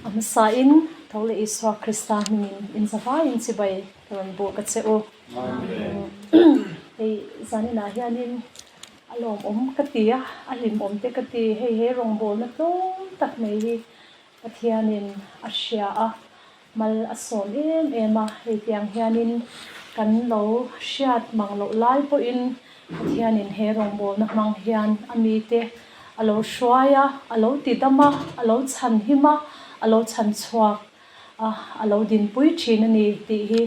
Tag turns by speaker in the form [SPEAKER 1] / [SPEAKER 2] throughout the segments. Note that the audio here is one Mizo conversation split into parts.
[SPEAKER 1] A hmasain Tho leh Isua Krista hmingin inzavaiin chibai ka rawn buk a che u. Hei zaninah hianin a lawmawm ka ti a, a hlimawm te ka ti. Hei he rawngbawlna tlawm tak mai hi Pathianin a hria a, mal a sawm em em a. Hei tiang hianin kan lo hriat mang loh lai pawhin Pathianin he rawngbawlna hmang hian a mite a lo hruai a, a lo ti dam a, a lo chhan him a, a lo chhan chhuak a, a lo dinpui thin a ni tih hi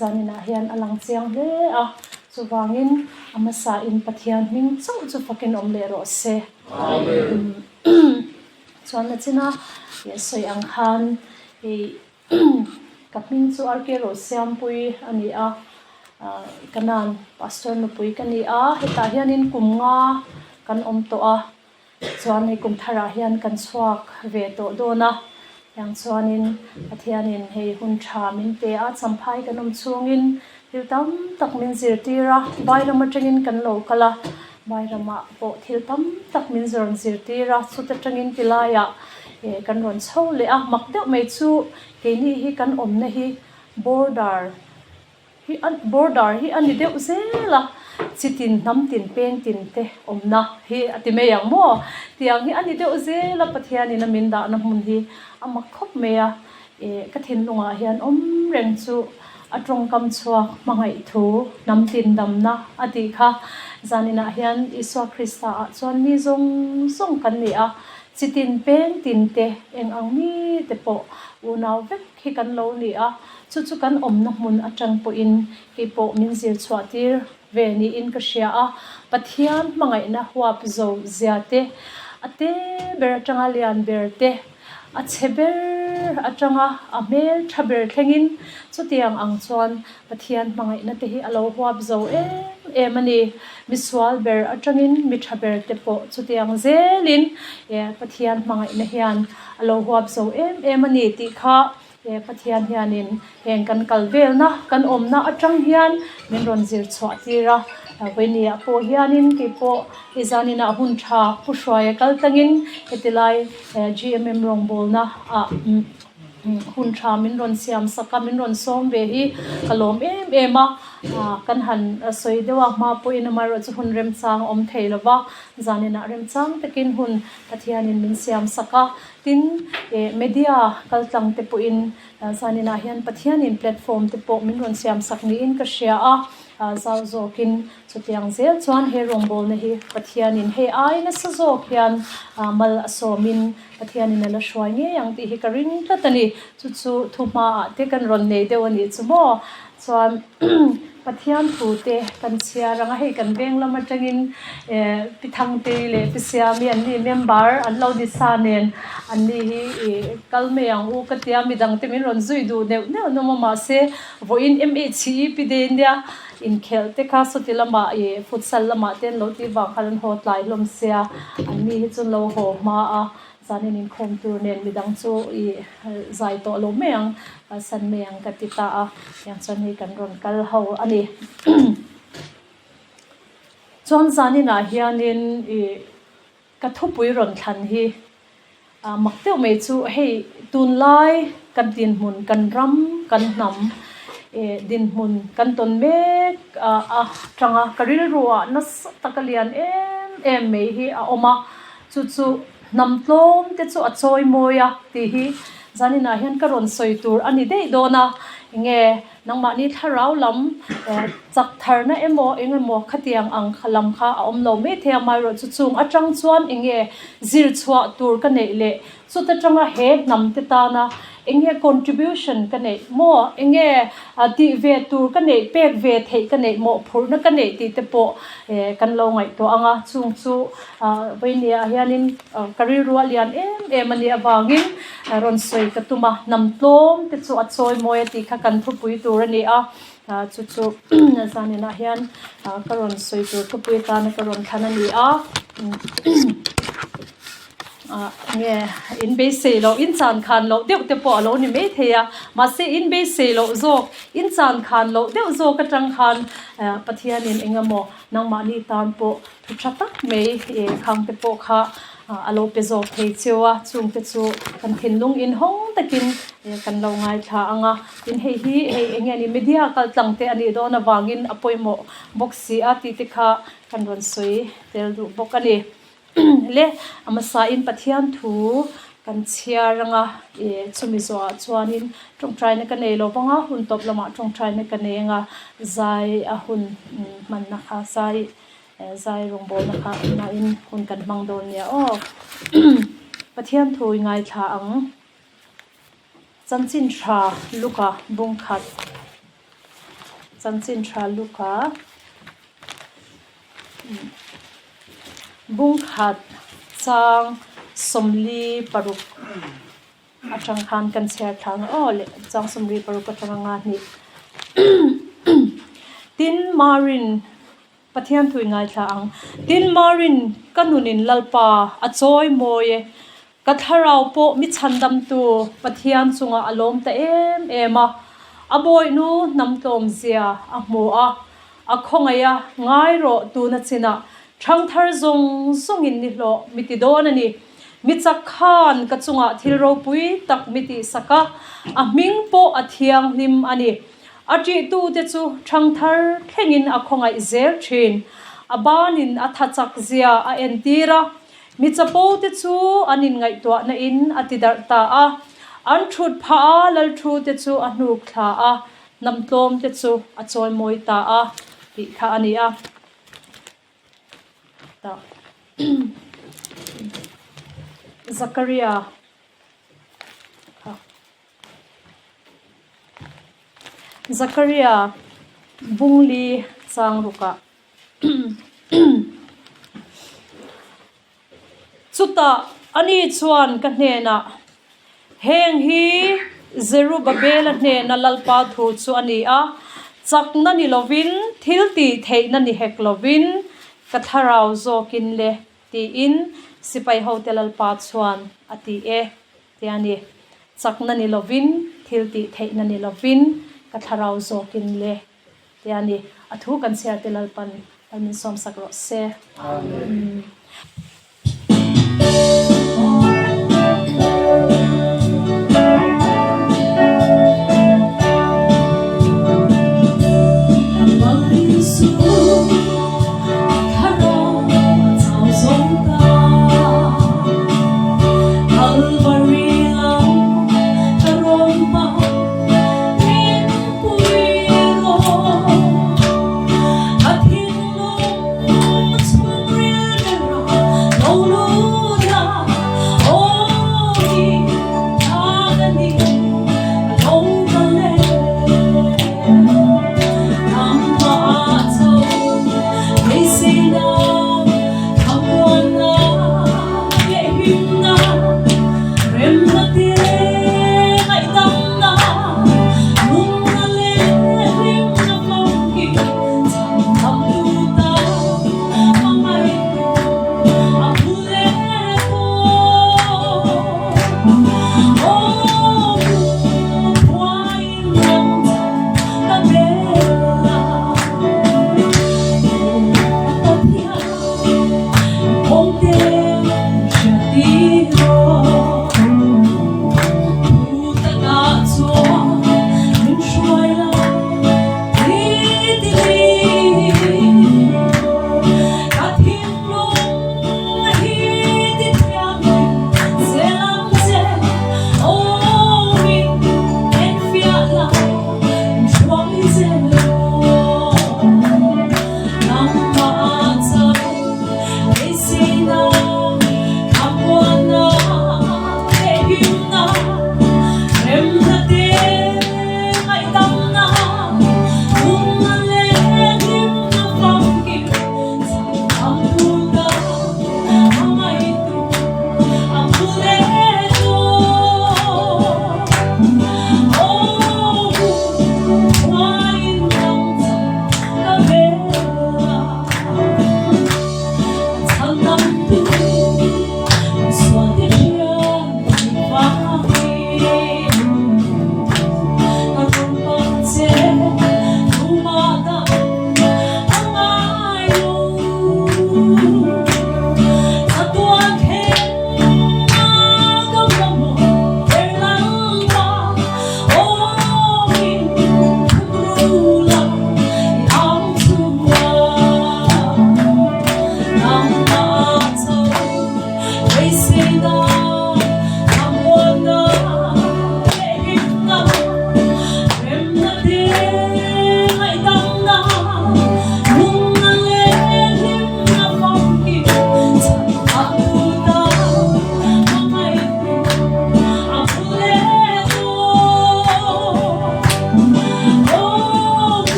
[SPEAKER 1] zaninah hian a lang chiang hle a. Chuvangin a hmasain Pathian hming chauh chu fakin awm leh rawh se. Amen. Chuan a china sawi ang khan ih ka hming chu RK Rosiampui a ni a, ka nan Pastor nupui ka ni a, hetah hianin kum nga kan awm tawh a, chuan hei kum tharah hian kan chhuak ve tawh dawn a, tiang chuanin Pathianin hei hun tha min pe a, champhai kan awm chhungin thil tam tak min zirtir a, Vairam atangin kan lo kal a, Vairamah pawh thil tam tak min rawn zirtir a, chuta tangin ti laiah kan rawn chho leh a, mak deuh mai chu keini hi kan awmna hi border hi a border hi a ni deuh zel a, chitin hnam tin peng tin te awmna hi a ti mai ang maw? Tiang hi a ni deuh zel a, Pathianin a min dahna hmun hi a mak khawp mai a, ka thinlungah hian awm reng chu a tawngkam chhuak hmangaih thu hnam tin damna a tih kha. Zaninah hian Isua Krista ah chuan mi zawng zawng kan ni a, chitin peng tin te eng ang mi te pawh unau vek hi kan lo ni a, chu chu kan awmna hmun atang pawhin kei pawh min zir chhuah tir ve niin ka hria a, Pathian hmangaihna huap zo zia te, a te ber atanga lian ber te, A chhe ber atanga a hmel tha ber thlengin chutiang ang chuan Pathian hmangaihna te hi a lo huap zo em em a ni. Misual ber atangin mi tha ber te pawh chutiang zelin Pathian hmangaihna hian a lo huap zo em em a ni tih kha Pathian hianin heng kan kal velna, kan awmna atang hian min rawn zir chhuah tir a. Vawinia pawh hianin kei pawh i zaninah hun tha pu hruaia kal tlangin heti lai GMM rawngbawlna ah hun tha min rawn siam sak a, min rawn sawm ve hi ka lawm em em a. Kan han sawi deuh a, hma pawhin amaherawhchu hun remchang a awm thei lova, zaninah remchang takin hun Pathianin min siam sak a. Tin, media kaltlang te pawhin zaninah hian Pathianin platform te pawh min rawn siam sak niin ka hria a, zau zawkin chutiang zel chuan he rawngbawlna hi Pathianin hei ai nasa zawk hian mal a sawmin Pathianin a la hruai ngei ang tih hi ka ring tlat a ni. Chu chu thuhmaah te kan rawn nei deuh a nih chu maw? Chuan Pathian thu te kan chhiar ang a, hei kan veng lam atangin eh Pi Thangtei leh Pi Siami an ni member an lo ni sa nen an ni hi ih kal mai ang u ka tia midang te min rawn zui duh neuh neuh nawm a mahse vawiin MHE Pi Day nia inkhelh te kha sawti lamah ih futsal lamah te an lo tih vang khan an haw tlai hlawm sia an ni hi chu an lo haw hma a. Zanin inkhawm tur nen midang chu i zai tawh lo mai ang, kalsan mai ang ka ti ta a, tiang chuan hei kan rawn kal ho a ni. Chuan zaninah hianin i ka thupui rawn thlan hi mak deuh mai chu hei tunlai kan dinhmun, kan ram, kan hnam dinhmun kan tawn mek a tanga ka rilruah nasa taka lian em em mai hi a awm a. Chu chu hnam tlawm te chu a chawi mawi a tih hi zaninah hian ka rawn sawi tur a ni daih dawn a, enge nangmahni thlarau lam chak tharna emaw eng emaw khatiang ang kha lam kha a awm lo mai thei a, amaherawh chu chung atang chuan enge zir chhuah tur ka neih leh Chuta tanga he hnam te tana eng nge contribution ka neih maw, eng nge tih ve tur ka neih, pek ve theih ka neih, mawhphurhna ka neih tih te pawh kan lo ngaihtuah ang a, chung chu Vainia ah hianin ka rilru a lian em em a nih avangin rawn sawi ka tum a, hnam tlawm te chu a chawi mawi a tih kha kan thupui tur a ni a, chu chu zaninah hian ka rawn sawi tur thupui atana ka rawn thlan a ni a. Ah nge in beisei loh in chan khan loh deuh te pawh a lo ni mai thei a, mahse in beisei loh zawk in chan khan loh deuh zawk atang khan ah Pathianin eng emaw nangmahni tan pawh thu tha tak mai eh khang te pawh kha a lo pe zawk thei cheu a, chungte chu kan thinlung inhawng takin kan lo ngaithla ang a, tin hei hi hei eng nge ni media kal tlang te a nih dawn avangin a pawimawh bawk si a tih te kha kan rawn sawi tel duh bawk a ni. Le a hmasain Pathian thu kan chhiar ang a, ih chumi zawhah chuanin tawngtaina ka nei lo vang a, hun tawp lamah tawngtaina ka nei ang a, zai a hun hmanna kha zai Zai rawngbawlna kha nain hun kan hmang dawn nia aw. Pathian thu i ngaithla ang. Chanchin tha Luka bung khat. Chanchin tha Luka bung khat chang 46 atang khan kan chhiar thla ang aw le chang 46 atanga nga hnih. Tin Marin. Pathian thui ngaithla ang. Tin, Marin, ka nunin Lalpa a chawi mawi e. Ka thlarau pawh mi chhandamtu Pathian chungah a lawm ta em em a. A bawihnu hnam tlawmzia a hmu a, a khawngaih a, ngai rawh tuna chinah ṭhangthar zawng zawngin ni hlawh mi ti dawn a ni. Mi chak khan ka chungah thil ropui tak mi tihsak a, a hming pawh a thianghlim a ni. A ṭihtute chu ṭhangthar thlengin a khawngaih zel ṭhin. A banin a tha chak zia a entir a, mi chapote chu an inngaihtuahna in a ti darh ta a. An ṭhut phah a, lalṭhute chu a hnuk thla a, hnam tlawmte chu a chawimawi ta a, tih kha a ni a. Zakaria kha. Zakaria bungli chang rukah Chutah ani chuan ka hnenah, Heng hi Zerubabela hnena Lalpa thu chu a ni a, chakna ni lovin, thil tih theihna ni hek lovin, ka thlarau zawkin le, tiin sipai hote Lalpa chuan a ti e. Ti a ni. Chakna ni lovin, thil tih theihna ni lovin, ka thlarau zawkin le. Ti a ni. A thu kan chhiar te Lalpan Lal min sawmsak rawh se. Amen.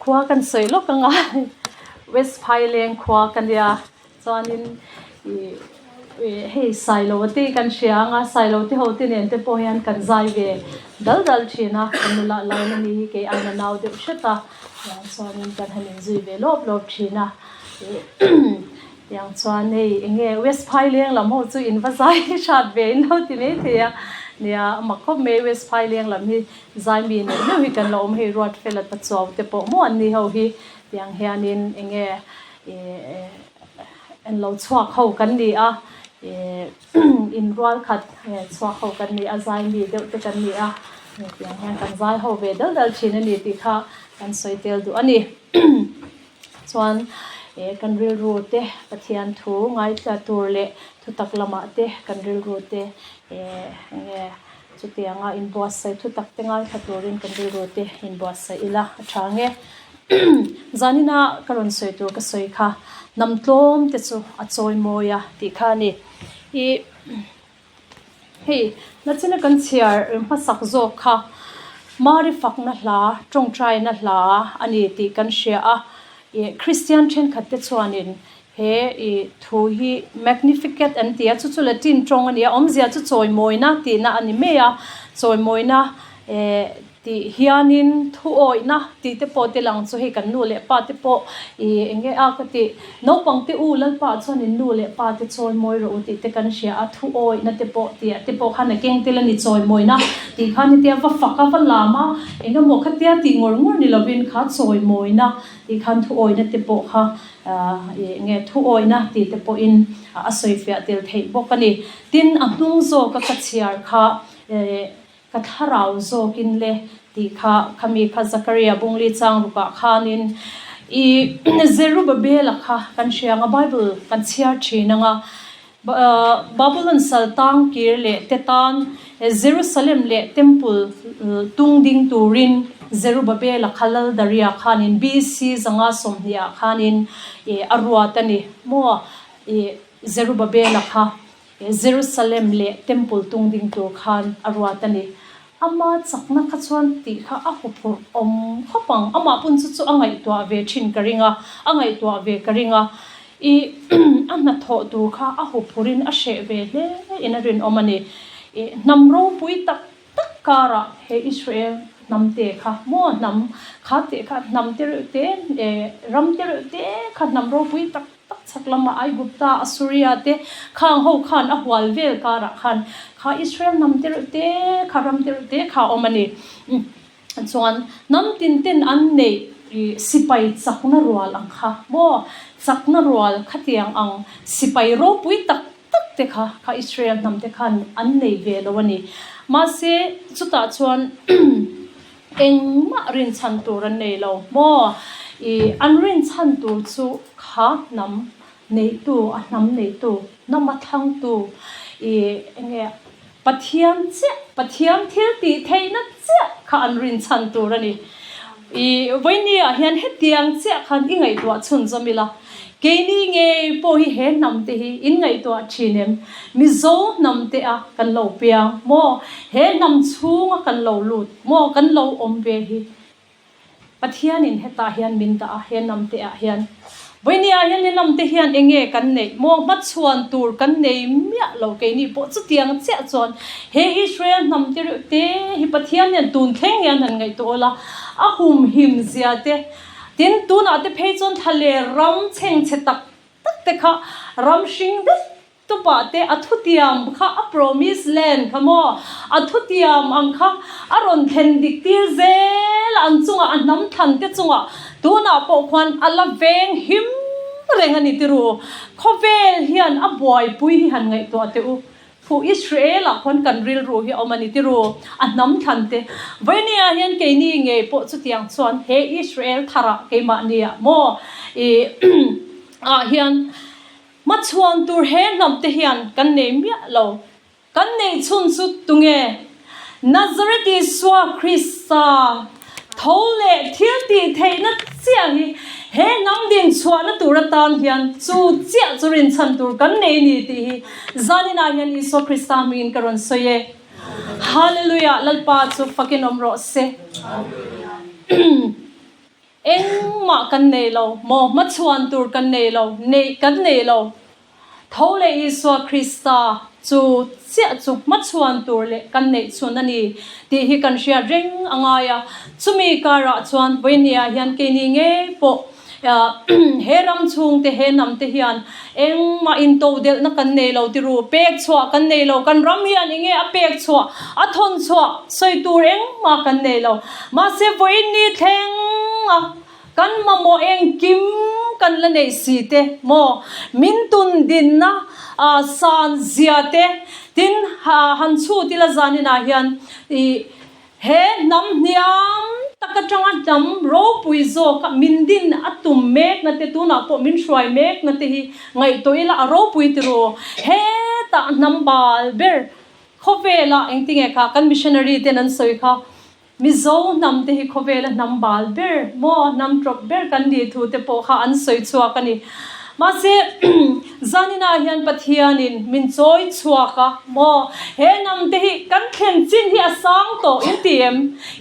[SPEAKER 1] Khua kan sawi lawk anga West Phaileng khua ka nia chuanin ih ih hei Sailo te kan hria anga Sailo te ho te nen te pawh hian kan zai ve dal dal thin a, kan nula lain a ni hi kei aina nau deuh hret a, tiang chuanin kan han inzui ve lawp lawp thin a ih tiang chuan hei eng nge West Phaileng lam ho chu in va zai hrat ve in lo ti mai thei a, nia a mak khawp mai West Phaileng lam hi. Zaimi neuh neuh hi kan la awm hei ruat fel a pachuau te pawh maw an ni ho hi tiang hianin eng nge ih en lo chhuak ho kan ni a ih inrual khat chhuak ho kan ni a zaimi deuh te kan ni a tiang hian kan zai ho ve dal dal thin a ni tih kha kan sawi tel duh a ni chuan ih kan rilru te Pathian thu ngaithla tur leh thutak lamah te kan rilru te ih eng nge. Chutianga inbuatsaih thu tak te ngaithla turin kan rilru te inbuatsaih ila a tha nge. Zanina ka rawn sawi tur ka sawi kha hnam tlawm te chu a chawi mawi a tih kha a ni. Ih hei nachina kan chhiar hmasak zawk kha Mari fakna hla tawngtaina hla a ni tih kan hria a. Ih Kristian thenkhat te chuanin He i thu hi Magnificat an ti a, chu chu Latin tawng a ni a, awmzia chu chawimawina tihna a ni mai a, chawimawina eh tih hianin thuawihna tih te pawh te lang chu hei kan nu leh pa te pawh i eng nge a ka tih naupang te u Lalpa chuan in nu leh pa te chawimawi rawh u tih te kan hria a, thuawihna te pawh tih ah te pawh khan a keng tel a ni chawimawina tih khan hetia va fak a va lam a eng emaw khatia tih ngawr ngawr ni lovin kha chawimawina tih khan thuawihna te pawh kha Nge thuawihna tih te pawhin a sawifiah tel theih bawk a ni. Tin, a hnung zawka ka chhiar kha ka thlarau zawkin le tih kha khami kha Zakaria Bungli chang rukah khanin i Zerubabela kha kan hria ang a, Bible kan chhiar thin ang a, Babylon sal tang kir leh te tan Jerusalem leh Temple tung ding turin Zerubabela kha Lal Daria khanin BC 120 ah khanin a ruat a ni maw? Zerubabela kha Jerusalem leh Temple tung ding tur khan a ruat a ni. Ama chakna kha chuan tih kha a huphurh awm khawp ang. Amah pun chu chu a ngaihtuah ve thin ka ring a, a ngaihtuah ve ka ring a. I a hnathawh tur kha a huphurhin a hreh ve hle in a rinawm a ni. I hnam ropui tak tak karah he Israel hnam te kha maw hnam kha teh kha hnam te reuh te ram te reuh te kha hnam ropui tak tak chhak lamah Aigupta, Assuria te khang ho khan a hual vel karah khan kha Israel hnam te reuh te kha ram te reuh te kha a awm a ni. Chuan hnam tin ten an neih sipai chakna rual ang kha maw? Chakna rual khatiang ang sipai ropui tak tak te kha kha Israel hnam te khan an nei ve lo a ni. Mahse chutah chuan engmah rinchhan tur an nei lo maw? Ih an rinchhan tur chu kha hnam Neihtu, a hnam neihtu, hnam a thlangtu, i enge Pathian chiah, Pathian thil tih theihna chiah kha an rinchhan tur a ni. I vawinia hian hetiang chiah khan i ngaihtuah chhunzawm ila, keini ngei pawh hi he hnam te hi in ngaihtuah thin em? Mizo hnam te a kan lo piang maw? He hnam chhunga kan lo lut maw? Kan lo awm ve hi Pathianin hetah hian min dah a, he namte ah hian. Vawinia hian he namte hian eng nge kan neih? Maw hmachhuan tur kan nei miah lo keini pawh chutiang chiah chuan he Israel hnam te reuh te hi Pathian hian tun thleng hian han ngaihtuah ula, a humhim zia te, tin tunah te phei chuan thla leh ram chhengchhe tak tak te kha ram hring deuh Tupah te a thutiam kha a promise land kha maw? A thutiam ang kha a rawn thlen dik tir zel a, an chungah a hnam thlan te chungah tunah pawh khuan a la veng him reng a ni tiru. Khawvel hian a buaipui hi han ngaihtuah teh u. Phu Israel ah khuan kan rilru hi a awm a ni tiru, a hnam thlan te. Vawinia hian keini ngei pawh chutiang chuan he Israel tharah keimahniah maw i ah hian Hmachhuan tur he hnam te hian kan nei miah lo. Kan neih chhun chu tunge? Nazareth Isua Krista tho leh thil tih theihna chiah hi he hnam din chhuahna tur atan hian chu chiah chu rinchhan tur kan nei ni tih hi zaninah hian Isua Krista hmingin ka rawn sawi e. Hallelujah! Lalpa chu fakin awm rawh se. Engmah kan nei lo maw? Hmachhuan tur kan nei lo, neih kan nei lo. Tho leh Isua Krista chu chiah chu hmachhuan tur leh kan neih chhun a ni tih hi kan hriat reng a ngai a. Chumi karah chuan vawinia hian keini ngei pawh he ram chhungte, he hnamte hian engmah intodelhna kan nei lo tiru, pek chhuah kan nei lo, kan ram hian enge a pek chhuah, a thawn chhuah sawi tur engmah kan nei lo. Mahse vawiin ni thleng a kan mamawh engkim kan la neih si te maw, min tun dinna san zia te, tin han chhut ila zaninah hian ih He hnam hniam tak atanga hnam ropui zawka min din a tum mekna te, tunah pawh min hruai mekna te hi ngaihtuah ila a ropui tiraw? Hetah hnam bal ber khawvela engtinge kha kan missionary ten an sawi kha Mizo hnam te hi khawvela hnam bal ber maw hnam tawp ber kan nih thu te pawh kha an sawi chhuak a ni. Mahse, zaninah hian Pathianin min chawi chhuak a, maw? He hnam te hi kan thlen chin hi a sang tawh in ti em?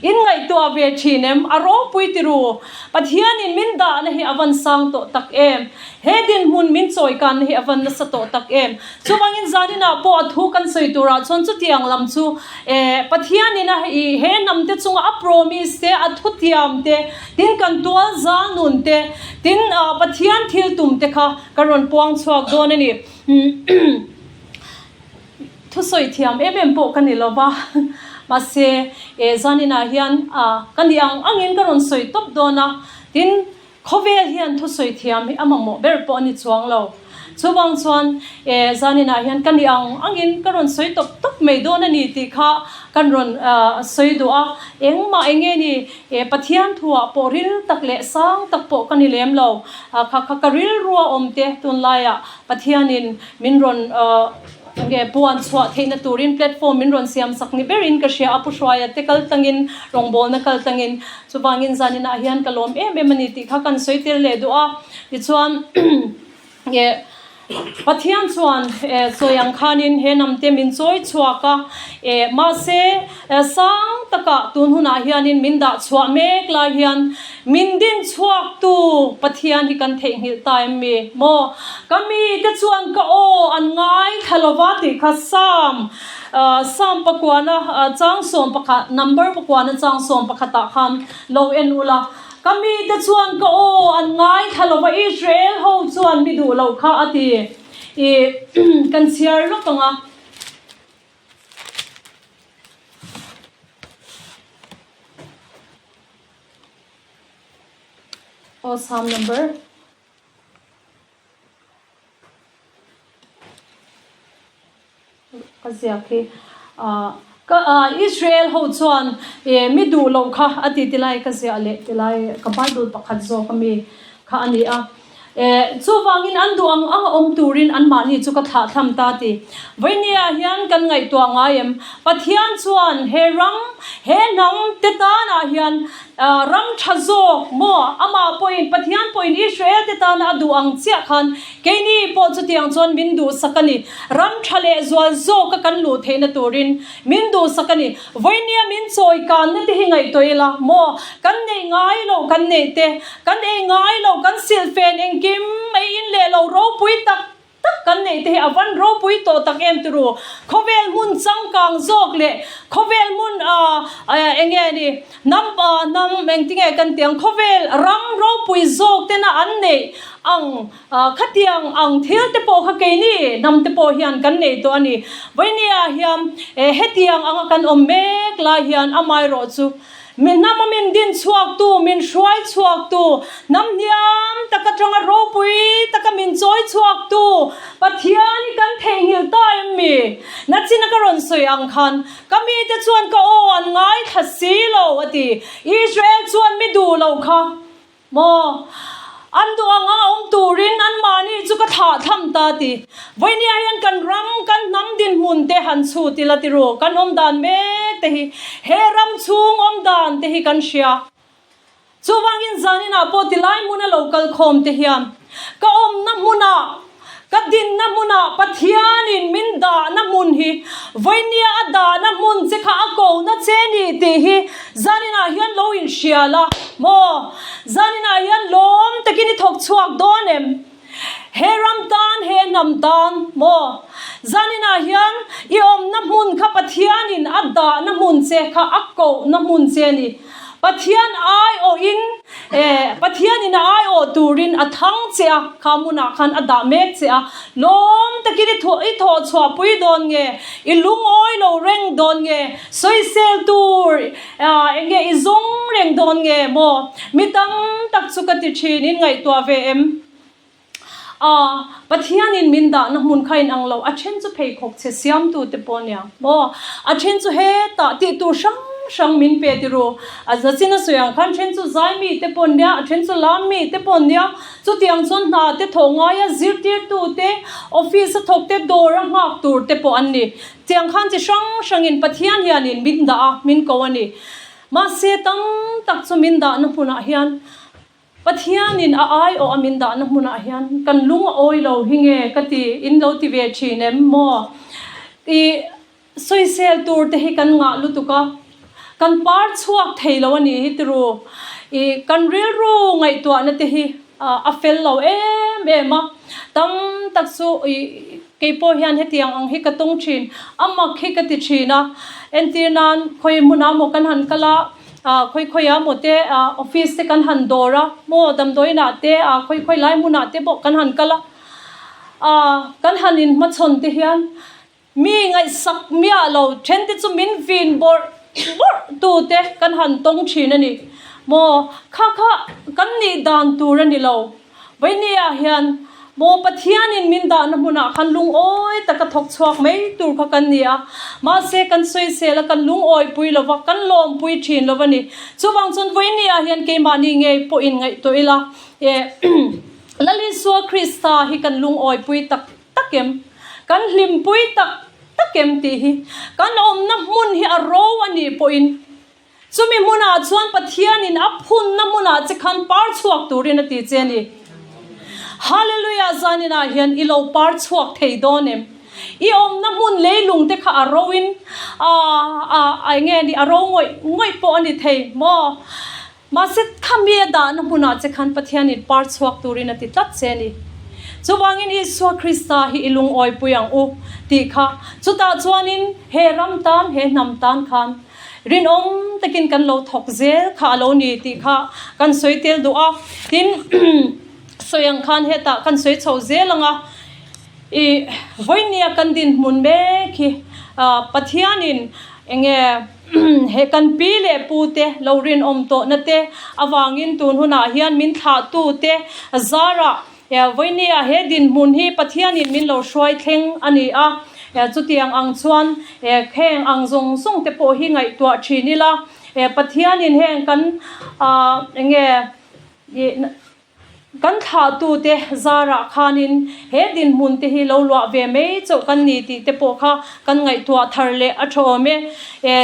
[SPEAKER 1] In ngaihtuah ve thin em? A ropui ti ru. Pathianin min dahna hi a van sang tawh tak em? He dinhmun min chawi kanna hi a van nasa tawh tak em? Chuvangin zaninah pawh a thu kan sawi turah chuan chutiang lam chu eh Pathianin a he hnam te chunga a promise te, a thutiam te, tin kan tual zal nun te, tin Pathian thil tum te kha ka rawn puang chhuak dawn a ni. Thusawi thiam em em pawh ka ni lo va, mahse eh zaninah hian ka ni ang angin ka rawn sawi tawp dawn a, tin Khawvel hian thusawi thiam hi a mamawh ber pawh a ni chuang lo. Chuvang chuan e zaninah hian ka ni ang angin ka rawn sawi tawp tawp mai dawn a ni tih kha kan rawn sawi duh a. Engmah eng nge ni e Pathian thuah pawh ril tak leh sang tak pawh ka ni lem lo. Kha kha ka rilrua awm te tunlaiah Pathianin min rawn Nge puan chhuah theihna turin platform min rawn siam sak ni berin ka hria a, Pu Hruaia te kal tlangin, rawngbawlna kal tlangin. Chuvangin zaninah hian ka lawm em em a ni tih kha kan sawi tir leh duh a. Tichuan nge Pathian chuan sawi ang khanin he namte min chawi chhuak a, mahse sang takah tun hunah hianin min dah chhuah mek lai hian Min din chhuaktu Pathian hi kan theihnghilh ta em mi? Maw? Ka mite chuan ka aw an ngaithla lo va tih kha Psalm, Psalm pakuana chang 11, number pakuana chang 11 ah khan lo en ula. Ka mite chuan ka aw an ngaithla lo va, Israel ho chuan mi duh loh kha a ti. I kan chhiar lawk ang a. Aw Psalm number ka ziak hi ah ka ah Israel ho chuan eh mi duh loh kha a ti ti lai ka ziah leh ti lai ka Bible pakhat zawk ami kha a ni a. Eh, chuvangin an duh ang ang a awm turin anmahni chu ka thlahthlam ta ti. Vawinia hian kan ngaihtuah ngai em? Pathian chuan he ram, he hnam te tanah hian ram tha zawk maw? Amah pawhin, Pathian pawhin Israel te tana a duh ang chiah khan keini pawh chutiang chuan min duhsak a ni. Ram tha leh zual zawka kan luh theihna turin min duhsak a ni. Vawinia min chawi kanna te hi ngaihtuah ila maw? Kan neih ngai loh kan neih te, kan ei ngai loh kan silhfen engkim ei in leh lo ropui tak tak kan neih te hi a van ropui tawh tak em turu. Khawvel hmun changkang zawk leh khawvel hmun aah eng nge ni hnam hnam engtinge kan tih ang khawvel ram ropui zawk tena an neih ang Khatiang ang thil te pawh kha keini hnam te pawh hian kan nei tawh a ni. Vawinia hian hetiang anga kan awm mek lai hian amaherawh chu mi hnama min din chhuaktu, min hruai chhuaktu, hnam hniam tak atanga ropui taka min chawi chhuaktu Pathian hi kan theihnghilh ta em mi? Nachina ka rawn sawi ang khan ka mite chuan ka aw an ngaithla si lo a ti. Israel chuan mi duh lo kha Maw? An duh ang a awm turin anmahni chu ka thlah tham ta ti. Vawinia hian kan ram, kan hnam dinhmun te han chhut ila ti ru, kan awm dan mek te hi, he ram chhung awm dan te hi kan hria. Chuvangin zaninah pawh tilai hmuna lo kal khawm te hian ka awmna hmunah. Ka dinna hmunah Pathianin min dahna hmun hi vawinia a dahna hmun che kha a kohna che ni tih hi zaninah hian lo inhria la maw? Zaninah hian lawm takin i thawk chhuak dawn em? He ram tan, he hnam tan maw? Zaninah hian i awmna hmun kha Pathianin a dahna hmun che kha a kohna hmun che ni. Pathian aiawhin eh Pathianin a aiawh turin a thang che a, kha hmunah khan a dah mek che a, lawm takin i thawh i thawh chhuah pui dawn nge, i lungawi lo reng dawn nge, sawisel tur ah eng nge i zawng reng dawn nge maw? Mi tam tak chu ka ti thin in ngaihtuah ve em? A, Pathianin min dahna hmun kha inang lo, a then chu pheikhawk chhe siamtute pawh nia maw? A then chu hetah tih tur hrang hrang min pe ti ru. A zachin a sawi ang khan then chu zai mite pawh nia, a then chu lam mite pawh nia. Chutiang chuan hna te thawh ngaia zirtirtute, office a thawk te, dawr a nghak tur te pawh an ni. Tiang khan chi hrang hrangin Pathian hianin min dah a, min ko a ni. Mahse tam tak chu min dahna hmunah hian Pathianin a aiawh a min dahna hmunah hian kan lung a awi lo hi nge ka ti in lo ti ve thin em maw? I sawisel tur te hi kan ngah lutuk a, kan par chhuak thei lo a nih hi tiru. I kan rilru ngaihtuahna te hi a fel lo em em a, tam tak chu i kei pawh hian hetiang ang hi ka tawng thin, a mak hi ka ti thin a, entir nan khawi hmunah maw kan han kal a, Ah khawi khawi ah maw te ah office te kan han dawr a maw damdawiin ah te ah khawi khawi lai hmun ah te pawh kan han kal a ah kan han in hmachhawn te hian mi ngaihsak miah lo then te chu min vin bawrh bawrh tu te kan han tawng thin a ni maw kha kha kan nih dan tur a ni lo. Vawinia hian maw Pathianin min dahna hmunah khan lungawi taka thawk chhuak mai tur kha kan ni a, mahse kan sawisel a, kan lungawi pui lo va, kan lawmpui thin lo va ni. Chuvang chuan vawinia hian keimahni ngei pawhin ngaihtuah ila, eh Lal Isua Krista hi kan lungawi pui tak tak em? Kan hlimpui tak tak em tih hi kan awmna hmun hi a ro a nih pawhin Chumi hmunah chuan Pathianin a phunna hmunah che khan par chhuak turin a ti che a ni. Hallelujah! Zaninah hian i lo par chhuak thei dawn em? I awmna hmun leilung te kha a ro in a a eng nge ni a ro ngawih ngawih pawh a ni thei maw? Mahse khami a dahna hmunah che khan Pathianin par chhuak turin a ti tlat che a ni. Chuvangin Isua Krista hi i lungawipui ang u tih kha chutah chuanin he ram tan he hnam tan khan Rinawm takin kan lo thawk zel kha a lo ni tih kha kan sawi tel duh a, tin sawi ang khan hetah kan sawi chho zel ang a, i vawinia kan dinhmun mek hi Pathianin eng nge he kan pi leh pu te lo rinawm tawhna te avangin tun hunah hian min thlahtu te zarah Vawinia he dinhmun hi Pathianin min lo hruai thleng a ni a, chutiang ang chuan heng ang zawng zawng te pawh hi ngaihtuah thin ila, Pathianin heng kan enge kan thlahtute zarah khanin he dinhmun te hi lo luah ve mai chauh kan ni tih te pawh kha kan ngaihtuah thar leh a tha awm e.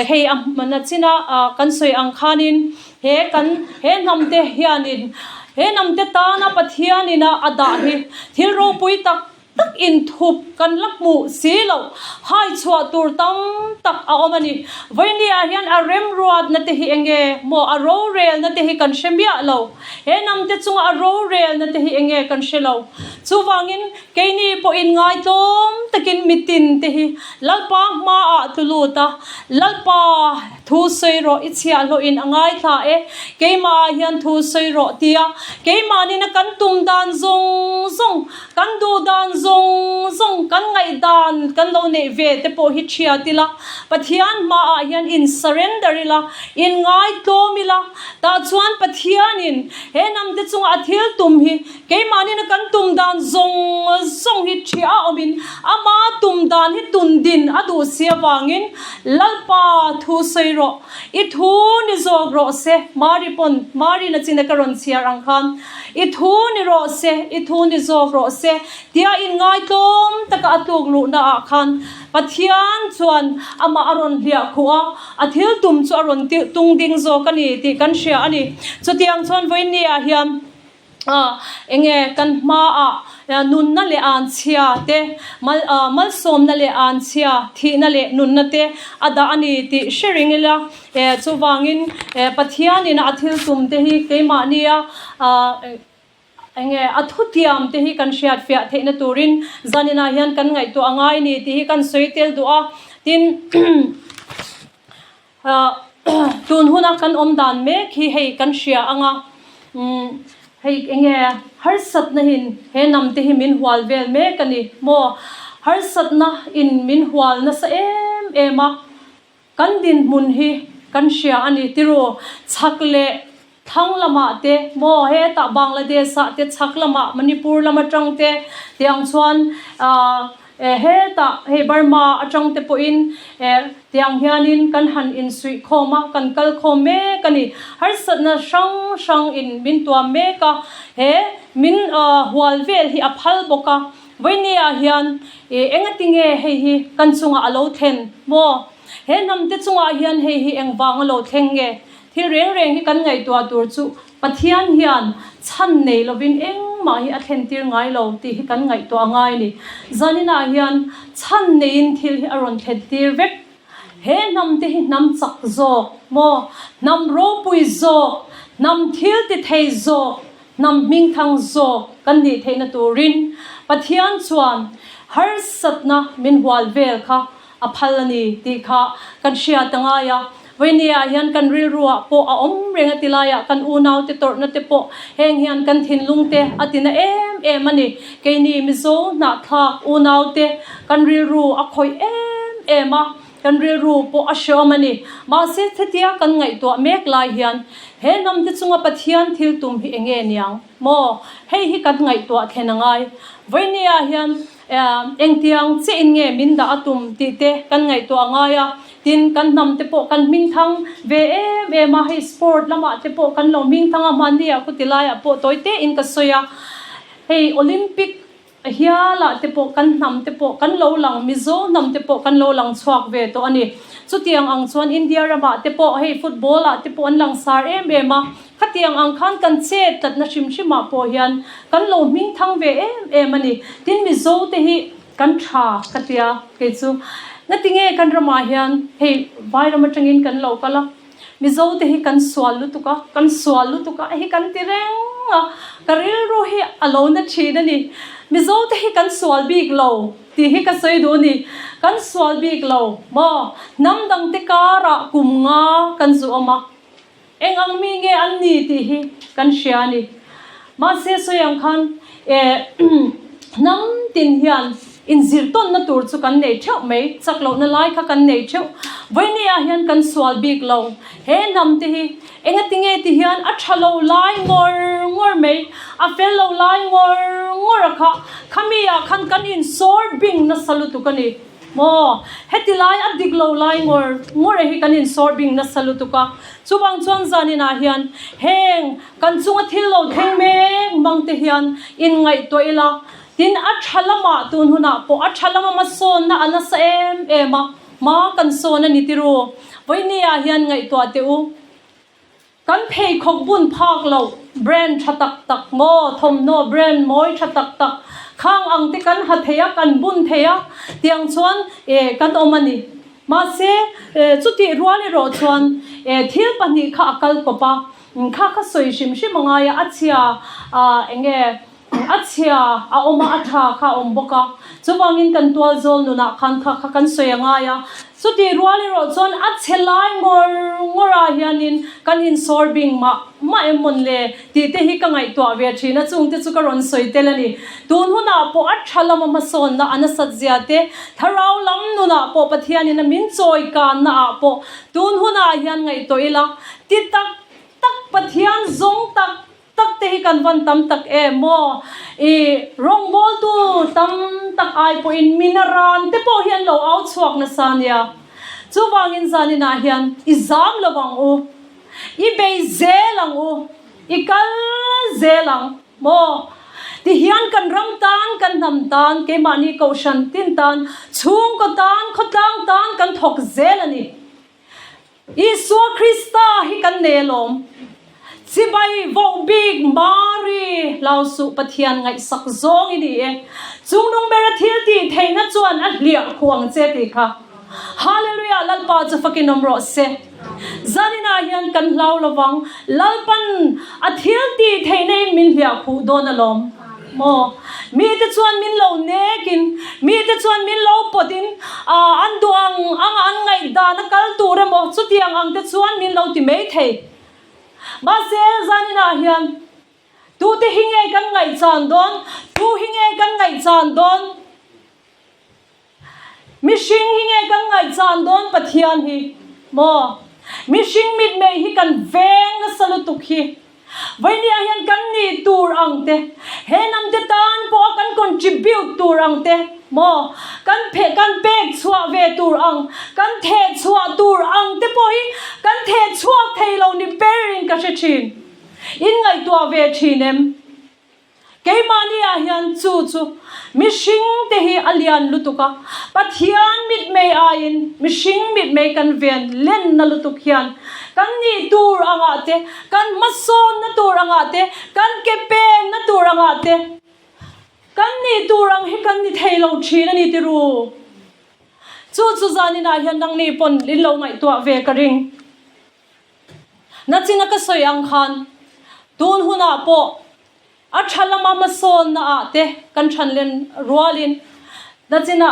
[SPEAKER 1] Hei a hmana china kan sawi ang khanin He kan, he hnamte hianin, he hnamte tana Pathianin a a dah hi thil ropui tak tak inthup kan la hmuh si loh, hai chhuah tur tam tak a awm a ni. Vawinia hian a remruatna te hi enge maw, a rorelna te hi kan hre miah lo. He hnamte chunga a rorelna te hi enge kan hre lo. Chuvangin keini pawhin ngaitlawm takin mitin te hi Lalpa hmaah tlu lut a, Lalpa, Thu sawi rawh, i chhiahhlawhin a ngaithla e, keimahah hian thu sawi rawh tia keimahnin a kan tum dan zawng zawng, kan duh dan zawng zawng, kan ngaih dan kan lo neih ve te pawh hi thiat ila, Pathian hmaah hian in surrender ila, in ngaitlawm ila, tah chuan Pathianin he hnamte chunga a thil tum hi keimahnin a kan tum dan zawng zawng hi thiah a awmin ama tum dan hi tun din a duh si avangin Lalpa, thu sawi rawh. I thu ni zawk rawh se, Mari pawn, Mari na china ka rawn chhiar ang khan, I thu ni rawh se, i thu ni zawk rawh se, tia inngaitlawm taka a tluk luhna ah khan Pathian chuan amah a rawn hliah khuh a, a thil tum chu a rawn tung ding zawk a ni tih kan hria a ni. Chutiang chuan vawiinni ah hian, A, enge kan hmaah Nunna leh anchhia te, malsawmna leh anchhia, thihna leh nunna te a dah a ni tih hre reng ila. Chuvangin Pathianin a thil tum te hi keimahnia enge a thutiam te hi kan hriatfiah theihna turin zaninah hian kan ngaihtuah a ngai a ni tih hi kan sawi tel duh a. Tin, tun huna kan awm dan mek hi hei kan hria ang a, hei enge harsatna in he hnam te hi min hual vel mek a ni maw? Harsatna in min hual nasa em em a. Kan dinhmun hi kan hria a ni tiru, chhak leh thlang lamah te maw hetah Bangladesh ah te chhak lamah Manipur lam atang te tiang chuan ah hetah hei Burma atang te pawhin eh tiang hianin kan han insuih khawm a, kan kal khawm mek a ni. Harsatna hrang hrang in min tuam mek a, he min hual vel hi a phal bawk a. Vawinia hian i engatinge hei hi kan chungah a lo thlen maw? He hnamte chungah hian hei hi engvang a lo thleng nge? Thil reng reng hi kan ngaihtuah tur chu Pathian hian chhan nei lovin engmah hi a thlentir ngai lo tih hi kan ngaihtuah ngai a ni. Zaninah hian chhan neiin thil hi a rawn thlentir vek. He hnamte hi hnam chak zawk maw? Hnam ropui zawk, hnam thil ti thei zawk Hnam hmingthang zawk kan nih theihna turin Pathian chuan harsatna min hual vel kha a phal a ni tih kha kan hriat a ngai a. Vawinia hian kan rilruah pawh a awm reng a ti laiah kan unaute tawrhna te pawh heng hian kan thinlungte a tina em em a ni. Keini Mizo hnahthlak unaute kan rilru a khawih em em a. Kan rilru pawh a hreawm a ni. Mahse, hetia kan ngaihtuah mek lai hian he hnamte chunga Pathian thil tum hi enge niang maw? Hei hi kan ngaihtuah thlen a ngai. Vawinia hian engtiang chiahin nge min dah a tum tih te kan ngaihtuah a ngai a. Tin, kan hnamte pawh kan hmingthang ve em em a, hei sport lamah te pawh kan lo hmingthang a, hmanni-ah khuti laiah pawh tawi tein ka sawi a. Hei Olympic A hialah te pawh kan hnam te pawh kan lo lang, Mizo hnam te pawh kan lo lang chhuak ve tawh a ni. Chutiang ang chuan India ramah te pawh hei football ah te pawh an langsar em em a, khatiang ang khan kan chet tlatna hrim hrimah pawh hian kan lo hming thang ve em em a ni. Tin Mizo te hi kan tha ka tia kei chu. Ngatinge kan ramah hian hei Vairam atangin kan lo kal a. Mizo te hi kan sual lutuk a, kan sual lutuk a hi kan ti reng a, ka rilru hi a lo na thin a ni. Mizo te hi kan sual bik lo tih hi ka sawi duh a ni. Kan sual bik lo maw? Hnam dang te karah kum nga kan zu awm a, eng ang mi nge an ni tih hi kan hria a ni. Mahse sawi ang khan eh hnam tin hian Inzirtawnna tur chu kan nei theuh mai, chak lohna lai kha kan nei theuh. Vawinia hian kan sual bik lo. He hnam te hi engatinge ti hian a tha lo lai ngawr ngawr mai, a fel lo lai ngawr ngawr a kha, khami ah khan kan insawr bing nasa lutuk a ni maw? Heti lai a dik lo lai ngawr ngawr a hi kan insawr bing nasa lutuk a. Chuvang chuan zaninah hian heng kan chunga thil lo thleng mek mang te hian inngaihtuah ila, Tin, a tha lamah tun hunah pawh a tha lama hmasawnna a nasa em em a, hma kan sawn a ni tiru. Vawinia hian ngaihtuah teh u, kan pheikhawk bun phak loh brand tha tak tak maw, thawmhnaw brand mawi tha tak tak khang ang te kan ha thei a, kan bun thei a, tiang chuan eh kan awm a ni. Mahse, chutih rual erawh chuan thil pahnih kha a kal kawp a, kha kha sawi hrim hrim a ngai a, a chhia eng nge, A chhia a awm a, a tha kha a awm bawk a. Chuvangin kan tual zawl nunah khan kha kha kan sawi a ngai a. Chutih rual erawh chuan a chhe lai ngawr ngawrah hianin kan insawr bing mah mah em mawn le tih te hi ka ngaihtuah ve thin a, chungte chu ka rawn sawi tel a ni. Tun hunah pawh a tha lama hmasawnna a nasat zia te, thlarau lam nunah pawh Pathianin a min chawi kanna ah pawh tun hunah hian ngaihtuah ila ti tak tak Pathian zawng tak Tak te hi kan van tam tak em maw? I rawngbawltu tam tak ai pawhin mina ran te pawh hi an lo au chhuak nasa nia. Chuvangin zaninah hian i zam lo ang u, i bei zel ang u, i kal zel ang maw? Tihian kan ram tan, kan hnam tan, keimahni kohhran tin tan, chhungkaw tan, khawtlang tan kan thawk zel a ni. Isua Krista hi kan nei alawm. Chibai voh bik Mari hlau suh Pathian ngaihsak zawng i ni e. Chungnung bera thil tih theihna chuan a hliah khuh ang che tih kha. Hallelujah Lalpa chu fakin awm rawh se. Zaninah hian kan hlau lovang Lalpan a thil tih theihna in min hliah khuh dawn alawm maw. Mite chuan min lo nekin mite chuan min lo pawtin an duh ang anga an ngaihdan a kal tur emaw chutiang ang te chuan min lo ti maithei. Mahse, zaninah hian tute hi nge kan ngaihchan dawn? Tu hi nge kan ngaihchan dawn? Mihring hi nge kan ngaihchan dawn Pathian hi? Maw? Mihring mitmei hi kan veng nasa lutuk hi. Vawinia hian kan nih tur ang te, he hnamte tan pawha kan contribute tur ang te, maw? Kan phe, kan pek chhuah ve tur ang, kan theh chhuah tur ang te pawh hi kan theh chhuak thei lo ni berin ka hre thin. In ngaihtuah ve thin em? Keimahni ah hian chu chu mihring te hi a lian lutuk a, Pathian mitmei aiin mihring mitmei kan ven lenna lutuk hian kan nih tur angah te, kan hmasawnna tur angah te, kan ke penna tur angah te, kan nih tur ang hi kan ni thei lo thin a ni ti ru. Chu chu zaninah hian nangni pawn in lo ngaihtuah ve ka ring. Nachina ka sawi ang khan tun hunah pawh a tha lama hmasawnna ah te kan than len rualin nachina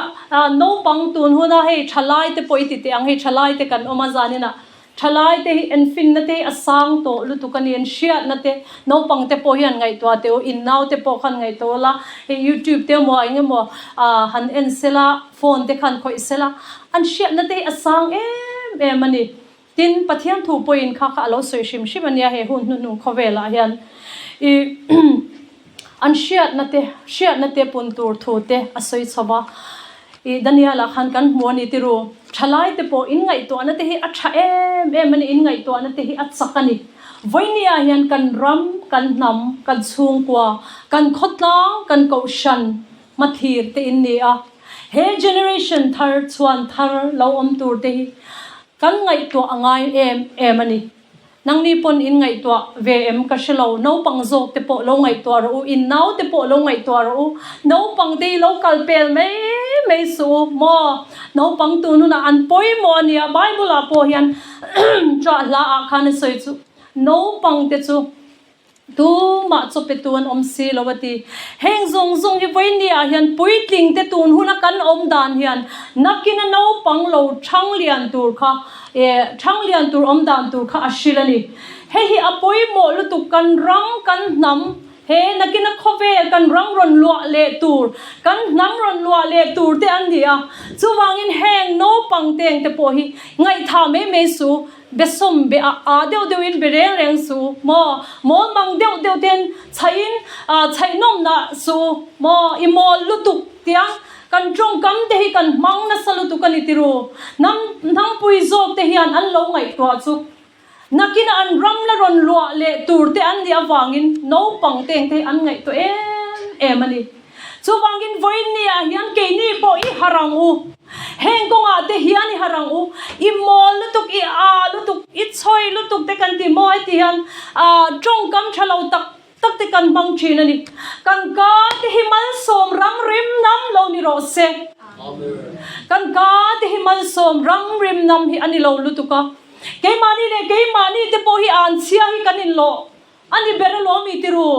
[SPEAKER 1] naupang tun huna hei thalai te pawh i ti teh ang hei thalai te kan awm a zaninah thalai te hi enfinna te hi a sang tawh lutuk a ni an hriatna te naupang te pawh hian ngaihtuah teh u in nau te pawh khan ngaihtuah ula hei youtube te emaw eng emaw han en sela phone te khan khawih sela an hriatna te hi a sang em em a ni. Tin, Pathian thu pawhin kha kha a lo sawi hrim hrim a nia he hun hnuhnung khawvelah hian i an hriatna te, hriatna te pun tur thu te a sawi chho va. I Daniel-ah khan kan hmu a ni tiru, thalai te pawh in ngaihtuahna te hi a tha em em a ni, in ngaihtuahna te hi a chak a ni. Vawinia hian kan ram, kan hnam, kan chhungkua, kan khawtlang, kan kohhran hmathlir te in ni a. He generation thar, chhuan thar lo awm tur te hi Kan ngaihtuah a ngai em em a ni. Nangni pawn in ngaihtuah ve em ka hre lo, naupang zawk te pawh lo ngaihtuah rawh u, in nau te pawh lo ngaihtuah rawh u, naupang te hi lo kal pel mai mai suh u maw? Naupang tun hunah an pawimawh a nia, Bible ah pawh hian ṭah hla ah khan a sawi chu naupang te chu Tumah chaw petu an awm si lo a ti. Heng zawng zawng hi vawinia ah hian puitling te tun huna kan awm dan hian nakina naupang lo thang lian tur kha eh thang lian tur awm dan tur kha a hril a ni. Hei hi a pawimawh lutuk kan ram kan hnam he nakina khawvel kan ram rawn luah leh tur kan hnam rawn luah leh tur te an ni a. Chuvangin heng naupang teng te pawh hi ngaihthah mai mai suh. Be sawm be a a deuh deuh in be reng reng su maw, mawl mang deuh deuh ten chhaih in chhaih nawm nah su maw, i mawl lutuk tiang kan tawngkam te hi kan hmang nasa lutuk a ni tiru, hnam hnampui zawk te hian an lo ngaihtuah chu nakin an ram la rawn luah leh tur te an nih avangin naupang teng te hi an ngaihtuah em em a ni. Chuvangin vawiin ah hian keini pawh i harh ang u. Heng kawngah te hian i harh ang u. I mawl lutuk, i aa lutuk, i chhawi lutuk te kan ti maw heti hian tawngkam tha lo tak tak te kan hmang thin a ni. Kan ka te hi malsawm ram rim nam lo ni rawh se. Kan ka te hi malsawm ram rim nam hi a ni lo lutuk a. Keimahni leh keimahni te pawh hi anchhia hi kan inlawh A ni ber alawm i ti ru.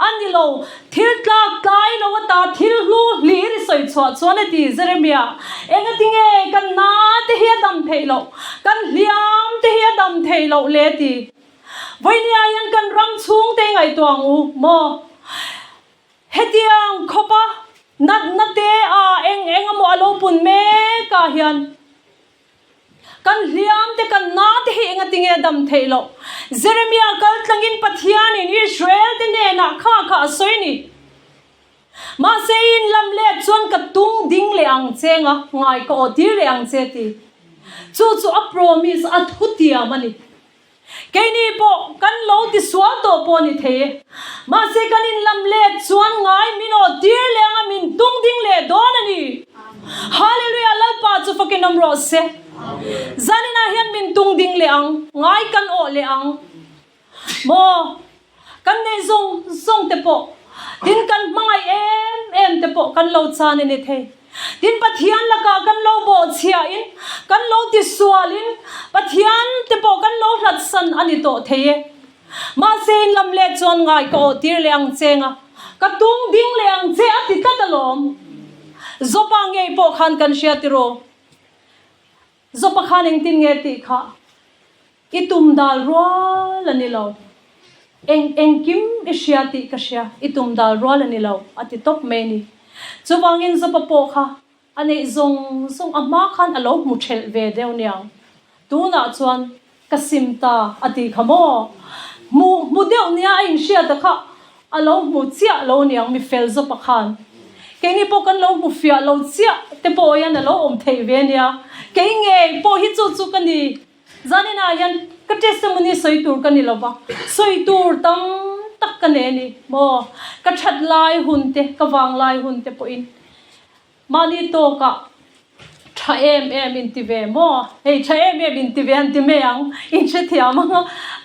[SPEAKER 1] A ni lo, thil tlak tlai lo ata thil hlu hlir i sawi chhuah chuan a ti Jeremia. Engatinge kan na te hi a dam theih loh, kan hliam te hi a dam theih loh le ti. Vawinia hian kan ram chhung te i ngaihtuah ang u maw? Hetiang khawpa natna te a eng eng emaw a lo pun mek ah hian Kan hliam te, kan na te hi engatinge a dam theih loh? Jeremia kal tlangin Pathianin Israel te hnenah kha kha a sawi ni. Mahse i inlam let chuan ka tung ding leh ang che nga, ngai ka aw tir leh ang che ti. Chu chu a promise, a thutiam a ni. Keini pawh kan lo ti sual tawh pawh a ni thei e. Mahse kan inlam let chuan ngai min aw tir leh anga min tung ding leh dawn a ni. Hallelujah Lalpa chu fakin awm rawh se. Zaninah hian min tung ding leh ang, ngai kan awh leh ang. Maw? Kan neih zawng zawng te pawh, tin kan hmangaih em em te pawh kan lo chan a ni thei. Tin Pathian lakah kan lo bawhchhiahin, kan lo tisualin Pathian te pawh kan lo hlatsan a ni tawh thei e. Mahse in lam let chuan ngai ka awh tir leh ang che nga, ka tung ding leh ang che a ti tlat alawm. Zopa ngei pawh khan kan hria tiraw? Zopa khan engtin nge tih kha i tum dal rual a ni lo. Eng engkim i hria tih ka hria, i tum dal rual a ni lo a ti tawp mai a ni. Chuvangin Zopa pawh kha A neih zawng zawng a hma khan a lo hmu thelh ve deuh niang. Tunah chuan ka sim ta a tih kha maw? Hmu hmu deuh nia a inhriat a kha a lo hmu chiah lo niang mi fel zawpa khan. Keini pawh kan lo hmu fiah lo chiah te pawh hian a lo awm theih ve nia. Kei ngei pawh hi chu chu ka ni. Zaninah hian ka testimony sawi tur ka ni lo va, sawi tur tam tak ka nei a ni maw? Ka that lai hun te, ka vang lai hun te pawhin Mahni tawkah tha em em in ti ve maw? Hei tha em em in ti ve an ti mai ang, in hrethiam ang a,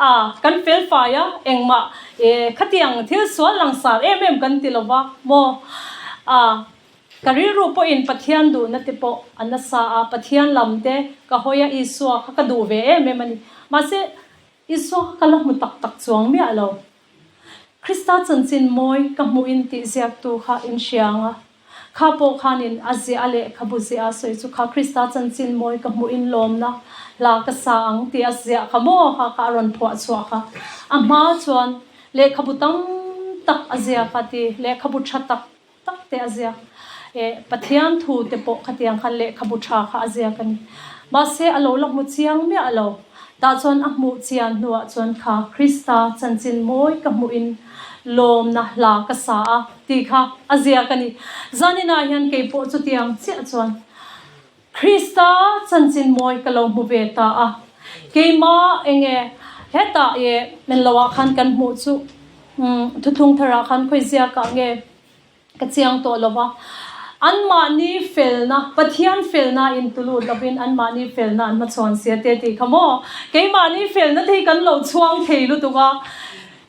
[SPEAKER 1] a kan fel fai a, engmah e khatiang thil sual langsar em em kan ti lo va maw? A ka rilru pawhin Pathian duhna te pawh a nasa a, Pathian lam te ka hawi a, Isua kha ka duh ve em em a ni. Mahse Isua kha ka la hmu tak tak chuang miah lo. Krista chanchin mawi ka hmuh in tih ziaktu kha in hria ang a. Kha pawh khanin a ziah a lehkhabu ziah a sawi chu kha Krista chanchin mawi ka hmuh in lawmna hla ka sa ang tih a ziah kha maw kha kha a rawn phuah chhuah kha. A hma chuan lehkhabu tam tak a ziak a ti, lehkhabu tha tak tak te a ziak. Eh, Pathian thu te pawh khatiang khan lehkhabu tha kha a ziak a ni. Mahse a lo la hmu chiang miah lo. Tah chuan a hmuh chian hnuah chuan kha Krista chanchin mawi ka hmuh in lawmna hla ka sa a tih kha a ziak a ni. Zaninah hian kei pawh chutiang chiah chuan Krista chanchin mawi ka lo hmu ve ta a. Keimah enge hetah i men loah khan kan hmuh chu thuthlung tharah khan khawi ziakah nge ka chiang tawh lo va. Anmahni felna, Pathian felna in tulut lovin anmahni felna an hmachhawn sia te tih kha maw? Keimahni felna te hi kan lo chhuang thei lutuk a.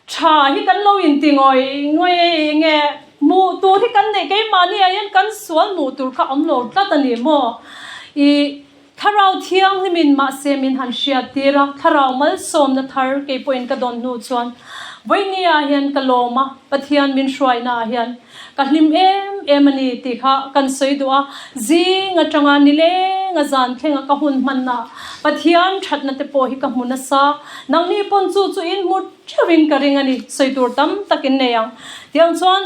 [SPEAKER 1] Tha hi kan lo inti ngawih ngawih e, enge hmuh tur hi kan neih keimahni ah hian kan sual hmuh tur kha awm lo tlat a ni maw? I Thlarau Thianghlimin mahse min han hriat tir a, Thlarau malsawmna thar kei pawhin ka dawn hnu chuan vawiini ah hian ka lawm a, Pathian min hruaina ah hian ka hlim em em a ni tih kha kan sawi duh a, zing atanga nileng a zan thleng a ka hun hmanna ah Pathian thatna te pawh hi ka hmu nasa, nangni pawn chu chu in hmu Theuhin ka ring a ni, sawi tur tam tak in nei ang. Tiang chuan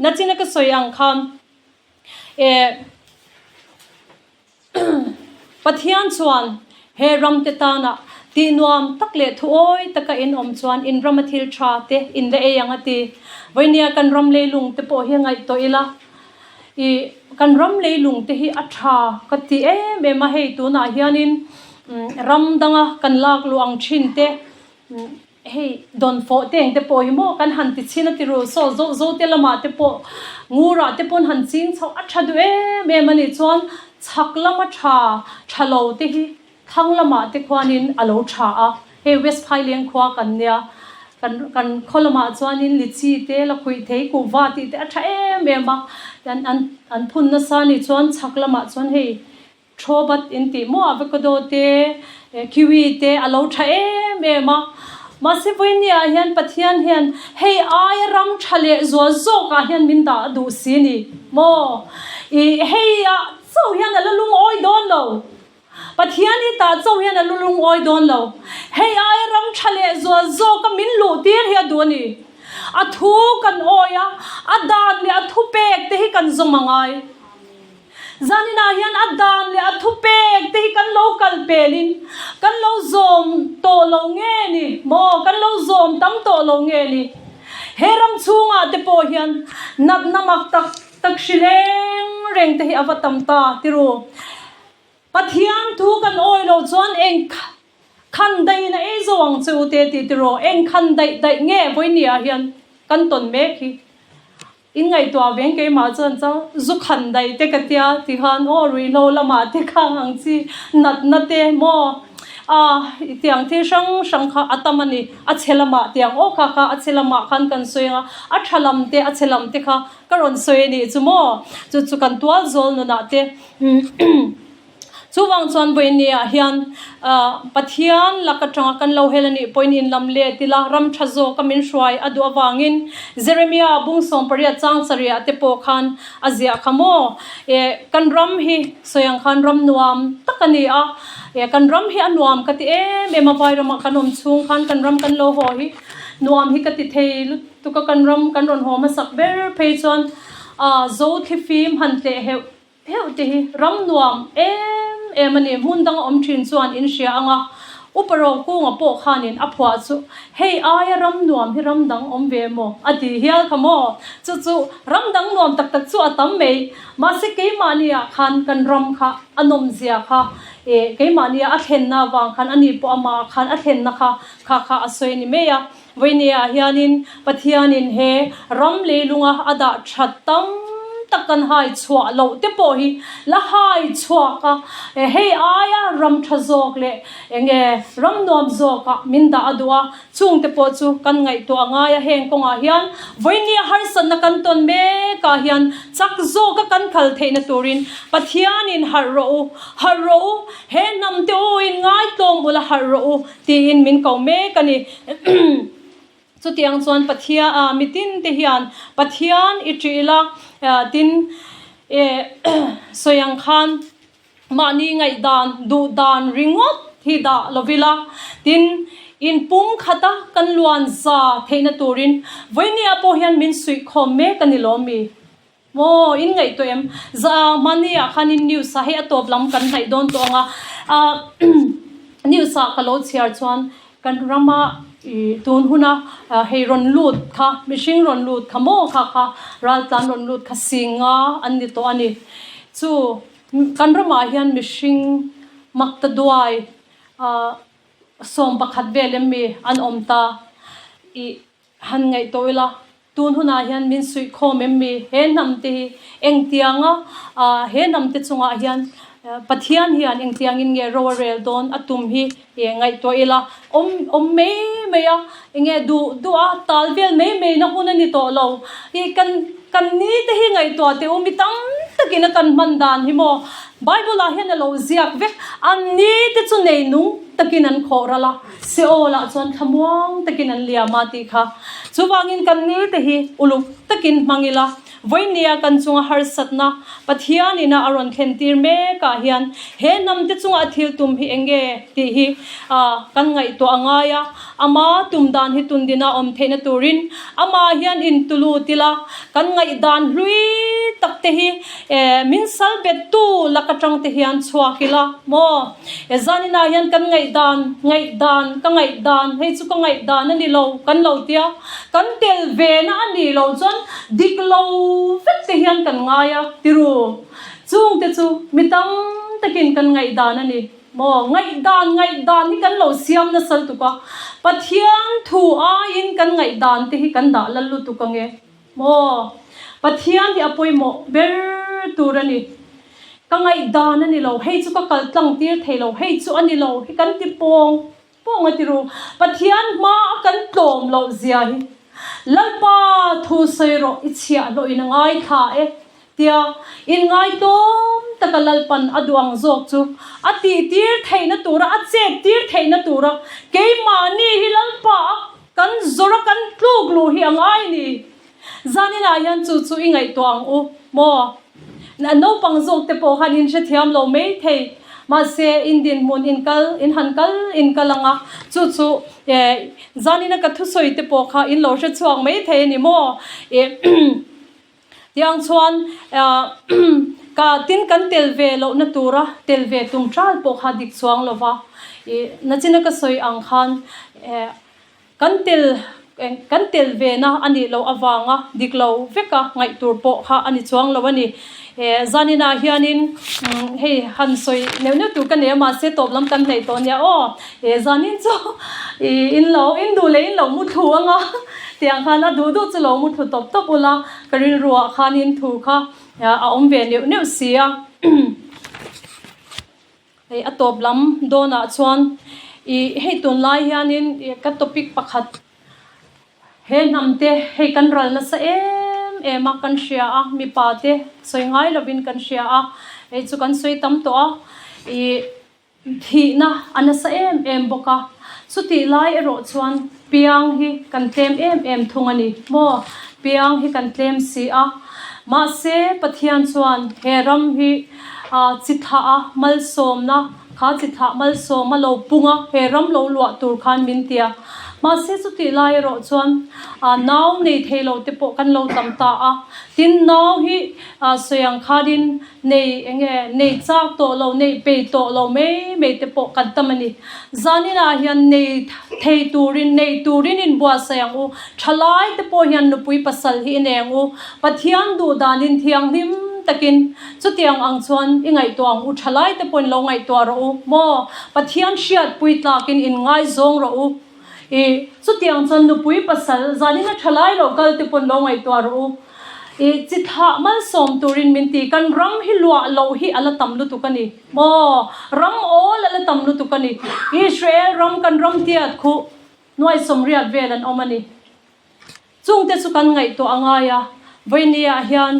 [SPEAKER 1] nachina ka sawi ang khan eh Pathian chuan he ram te tana tih nuam tak leh thuawi taka in awm chuan in rama thil tha te in la ei ang a ti. Vawinia kan ram leilung te pawh hi ngaihtuah ila i kan ram leilung te hi a tha ka ti em em a, hei tunah hianin ram danga kan lak luh ang thin te Hei dawn fawh te eng te pawh hi maw kan han ti chhin a ti ru saw zo zo te lamah te pawh ngurah te pawn han ching chhoh a tha duh em em a nih chuan chhak lama tha tha lo te hi thlang lamah te khuanin a lo tha a hei West Phaileng khua kan nia kan kan khaw lamah chuanin lichi te lakhuih thei kuhva tih te a tha em em a an an an phun nasa a nih chuan chhak lamah chuan hei Throwbat in tih maw avocado te kiwi te a lo tha em em a, mahse vawinia ah hian Pathian hian hei aia ram tha leh zual zawk ah hian min dah duh si ni maw i hei ah chauh hian a la lungawi dawn lo Pathian hi tah chauh hian a la lungawi dawn lo hei aia ram tha leh zual zawk a min luh tir hi a duh a ni a thu kan awi a a dan leh a thupek te hi kan zawm a ngai. Zaninah hian a dan leh a thupek te hi kan lo kal pelin kan lo zawm tawh lo nge ni maw? Kan lo zawm tam tawh lo nge ni? He ram chhungah te pawh hian natna mak tak tak hri reng reng te hi a va tam ta ti ru. Pathian thu kan awi lo chuan eng khan daihin a ei zo ang che u te ti ti rawh. Eng khan daih daih nge vawinia hian kan tawn mek hi? In ngaihtuah veng keimah chuan chuan zu khan daih te ka tia ti khan aw ruihhlo lamah te khang ang chi natna te maw a tiang thil hrang hrang kha a tam a ni. A chhe lamah tiang aw kha kha a chhe lamah khan kan sawi ang a, a tha lam te a chhe lam te kha ka rawn sawi a nih chu maw chu chu kan tual zawl nunah te Chuvang chuan vawinia hian Pathian lak atanga kan lo hel a nih pawhin inlam let ila ram tha zawka min hruai a duh avangin Jeremia bung 18 chang chariah te pawh khan a ziah kha maw? Eh kan ram hi sawi ang khan ram nuam tak a ni a, eh kan ram hi a nuam ka ti em em a Vairamah kan awm chhung khan kan ram kan lo haw hi nuam hi ka ti thei lutuk a kan ram kan rawn haw hmasak ber phei chuan zo thlifim han tleh heuh Heuh te hi ram nuam em em a ni, hmun danga awm thin chuan in hria ang a, Upa Rokunga pawh khanin a phuah chu hei aia ram nuam hi ram dang awm ve maw a ti hial kha maw? Chu chu ram dang nuam tak tak chu a tam mai, mahse keimahniah khan kan ram kha a nawmzia kha eh keimahnia a thlenna avang khan ani pawh amah khan a thlenna kha kha kha a sawi a ni mai a. Vawinia hianin Pathianin he ram leilunga a dah that tam tak kan hai chhuah loh te pawh hi la hai chhuak a, hei aia ram tha zawk leh enge ram nuam zawkah min dah a duh a, chung te pawh chu kan ngaihtuah a ngai a, heng kawngah hian vawinia harsatna kan tawn mekah hian chak zawka kan khal theihna turin Pathianin harh rawh u, harh rawh u, he hnam te u in ngaitlawm ula harh rawh u. Tiin min ko mek a ni. Chutiang chuan Pathian ah mitin te hian Pathian i ṭih la, tin sawi ang khan mahni ngaihdan duh dan ringawt hi dah lo ila, tin in pum khata kan luan za theihna turin vawinia pawh hian min suihkhawm mek a ni lawm mi? Maw, in ngaihtuah em? Za hmani ah khanin news ah hei a tawp lam kan hnaih dawn tawh ang a, ah news ah ka lo chhiar chuan kan rama ih tun huna hei rawn lut kha mihring rawn lut kha maw kha kha raltlan rawn lut kha singa an ni tawh a ni. Chu kan ramah hian mihring makta duai ah 11 vel em mi an awm ta ih Han ngaihtuah ila, tun hunah hian min suih khawm em mi? He hnam te hi engtianga he hnam te chungah hian Pathian hian engtiangin nge ro a rel dawn a tum hi ngaihtuah ila, awm awm mai mai a, enge duh duh a, tal vel mai mai na hun a ni tawh lo. I kan kan ni te hi ngaihtuah teh u, mi tam takin a kan hman dan hi maw? Bible ah hian a lo ziak vek, an ni te chu nei nung takin an khawh ral a. Seol ah chuan thlamuang takin an liam a tih kha. Chuvangin kan ni te hi uluk takin hmang ila, vawinia kan chunga harsatna Pathian ina a rawn thlen tir mek ah hian he hnam te chunga a thil tum hi eng nge tih hi kan ngaihtuah a ngai a, ama tum dan hi tundina awm theihna turin amah hian intulut ila, kan ngaihdan hlui tak te hi min sal bettu lak atang te hian chhuak ila maw? E zaninah hian kan ngaihdan, ngaihdan, ka ngaihdan, hei chu ka ngaihdan a ni lo, kan lo tia, kan tel ve na a nih loh chuan dik lo vek te hian kan ngai a, tiru. Chung te chu mi tam takin kan ngaihdan a ni maw? Ngaihdan, ngaihdan hi kan lo siam nasa lutuk a, Pathian thu aiin kan ngaihdan te hi kan dah lal lutuk ang e. Maw? Pathian hi a pawimawh ber tur a ni. Ka ngaihdan a ni lo, hei chu ka kal tlang tir thei lo, hei chu a ni lo hi kan ti pawng pawng a ti ru. Pathian hma a kan tlawm loh zia hi Lalpa thu sawi rawh i chhiah hlawh in a ngaithla e tia inngaitawm taka Lalpan a duh ang zawk chu a tih tir theihna tura a chet tir theihna tura keimahni hi Lalpa a Kan zawrh a kan tluk luh hi a ngai ni. Zaninah hian chu chu i ngaihtuah ang u maw? Naupang zawk te pawh khan in hrethiam lo mai thei. Mahse, in dinhmun in kal, in han kal in kal ang a, chu chu eh zanina ka thusawi te pawh kha in lo hrechhuak mai thei a ni maw? Eh Tiang chuan ka tin kan tel ve lohna tura tel ve tum ṭal pawh kha dik chuang lo va, i nachina ka sawi ang khan kan tel kan tel ve na a nih loh avanga dik lo veka ngaih tur pawh kha a ni chuang lo a ni. Zaninah hianin hei han sawi neuh neuh tur ka nei a mahse tawp lam kan hnaih tawh nia aw. Zanin chu i in lo in duh leh in lo mu thlu ang a. Tiang khan a duh duh chu lo mu thlu tawp tawp ula, ka rilruah khanin thu kha a awm ve neuh neuh si a. Hei a tawp lam dawnah chuan ih hei tunlai hianin ka topic pakhat he hnam te hei kan ral nasa em em a kan hria a, mipa te sawi ngai lovin kan hria a, hei chu kan sawi tam tawh a, ih thihna a nasa em em bawk a, chutih lai erawh chuan piang hi kan tlem em em thung a ni maw, piang hi kan tlem si a, mahse Pathian chuan he ram hi chi thlah a malsawmna kha chi thlah malsawm a lo pung a, he ram lo luah tur khan min ti a. Mahse chutih lai erawh chuan nau nei thei lo te pawh kan lo tam ta a, tin nau hi sawi ang khanin nei eng nge nei chak tawh lo, neih pei tawh lo mai mai te pawh kan tam a ni. Zaninah hian nei thei turin, nei turin inbuatsaih ang u, thalai te pawh hian nupui pasal hi i nei ang u, Pathian duh danin thianghlim takin Chutiang ang chuan i ngaihtuah ang u, thalaite pawhin lo ngaihtuah rawh u maw? Pathian hriatpui tlakin in ngaizawng rawh u. I, chutiang chuan nupui pasal, zanina thalai lo kal te pawn lo ngaihtuah rawh u. I, chi thlah malsawm turin min ti, kan ram hi luah loh hi a la tam lutuk a ni maw? Ram awl a la tam lutuk a ni. Israel ram kan ram tiat khuh nuai sawmriat vel an awm a ni. Chungte chu kan ngaihtuah a ngai a, vawinia hian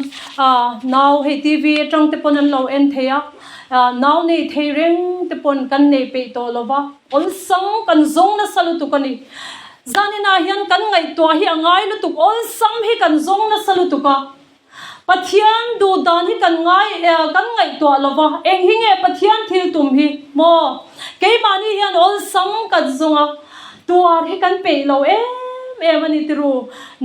[SPEAKER 1] nau hei TV atang te pawn an lo en thei a, nau nei thei reng te pawn kan nei peih tawh lo va, awlsam kan zawng nasa lutuk a ni. Zaninah hian kan ngaihtuah hi a ngai lutuk, awlsam hi kan zawng nasa lutuk a, Pathian duh dan hi kan ngai kan ngaihtuah lo va, eng hi nge Pathian thil tum hi maw? Keimahni hian awlsam kan zawng a, tuar hi kan peih lo em em a ni tiru.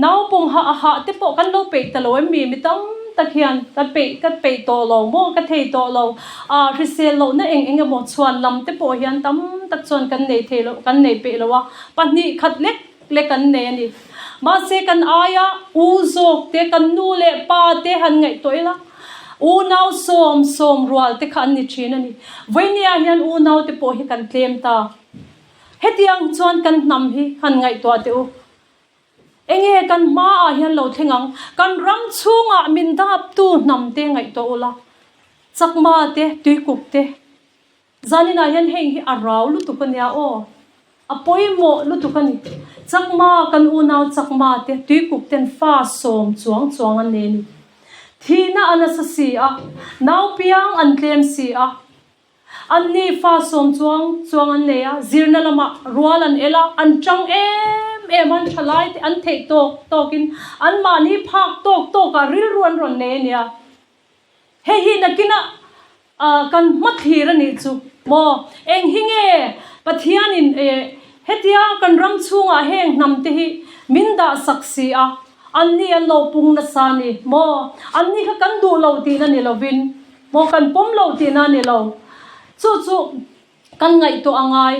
[SPEAKER 1] Naupawng hah a hah te pawh kan lo peih ta lo em mi? Mi tam tak hian ka peih ka peih tawh lo maw? Ka thei tawh lo. Ah hrisel lohna eng eng emaw chhuan lam te pawh hian tam tak chuan kan nei thei lo kan nei peih lo a, pahnih khat lek lek an nei a ni. Mahse kan aia u zawk te, kan nu leh pa te han ngaihtuah ila, unau sawm sawm rual te kha an ni thin a ni. Vawinia hian unau te pawh hi kan tlem ta. Hetiang chuan kan hnam hi han ngaihtuah teh u. Enge kan hmaah hian lo thleng ang? Kan ram chhungah min daptu hnam te ngaihtuah ula, Chakma te, Tuikuk te, Zaninah hian heng hi a rau lutuk a nia aw. A pawimawh lutuk a ni. Chakma kan unau Chakma te tuikuk ten fa sawm chuang chuang an nei a ni. Thihna a nasa si a, nau piang an tlem si a. Anni fa sawm chuang chuang an nei a, zirna lamah rual an el a, an tang em em a, an thalai te an theih tawk tawkin anmahni phak tawk tawkah rilru an rawn nei a nia. Hei hi nakinah kan hmathlir a nih chu maw? Eng hi nge Pathianin hetia kan ram chhungah heng hnam te hi min dah sak si a, anni an lo pung nasa a ni maw? Anni kha kan duh lo tihna ni lovin maw kan pawm lo tihna a ni lo. Chu chu kan ngaihtuah a ngai.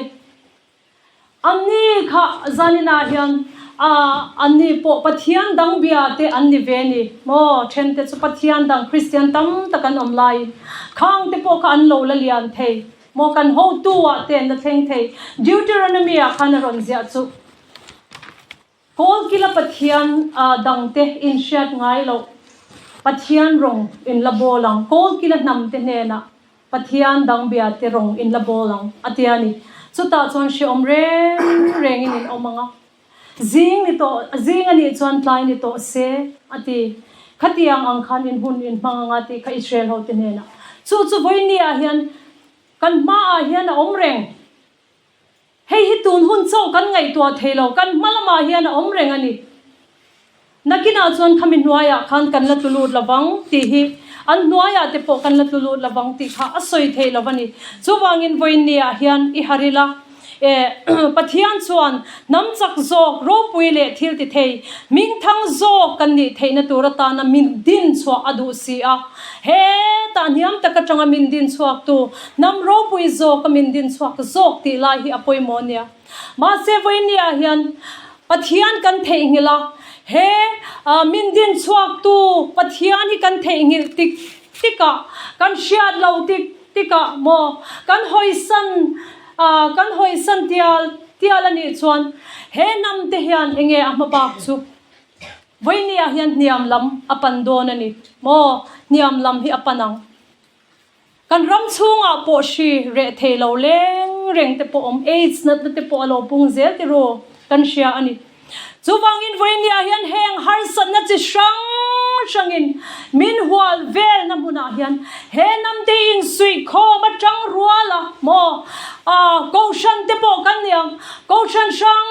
[SPEAKER 1] Anni kha zaninah hian anni pawh Pathian dang bia te an ni ve ni maw? Then te chu Pathian dang Kristian tam tak an awm laiin khang te pawh kha an lo la lian thei maw? Kan hotu ah te an la thleng thei. Deuteronomy ah khan a rawn ziah chu Kawlkila Pathian dang te in hriat ngai loh Pathian rawng in la bawl ang, Kawlkila hnam te hnenah Pathian dang bia te rawng in la bawl ang, a ti a ni. Chutah chuan hrehawm reng rengin in awm ang a, zing ni tawh, zing a nih chuan tlai ni tawh se, a ti. Khatiang ang khan in hun in hmang ang a tih kha Israel ho te hnenah. Chu chu vawinia hian kan hmaah hian a awm reng. Hei hi tun hun chauh kan ngaihtuah thei lo, kan hma lamah hian a awm reng a ni. Nakinah chuan khami hnuaiah khan kan la tlu lut lovang tih hi, an hnuaiah te pawh kan la tlu lut lovang tih kha a sawi theih lo a ni. Chuvangin vawiinniah hian i harh ila, e, Pathian chuan hnam chak zawk, ropui leh thil ti thei, hmingthang zawk kan nih theihna tur atana min din chhuah a duh si a. Hetah hniam tak atanga min din chhuaktu, hnam ropui zawka min din chhuak zawk tih lai hi a pawimawh nia. Mahse vawinia hian Pathian kan theihnghilh a, he min din chhuaktu Pathian hi kan theihnghilh tik tikah, kan hriat lo tik tikah maw, kan hawisan kan hawisan tial. tial a nih chuan he hnam te hian enge a hmabak chu Vawinia hian hniam lam a pan dawn a ni maw? Hniam lam hi a pan ang. Kan ram chhungah pawh hri reh thei lo leng reng te pawh awm, AIDS natna te pawh a lo pung zel tiraw kan hria a ni. Chuvangin vawinia hian heng harsatna chi hrang hrangin min hual velna hmunah hian he hnamte insuihkhawm atang rual a maw? Kohhran te pawh kan ni ang, kohhran hrang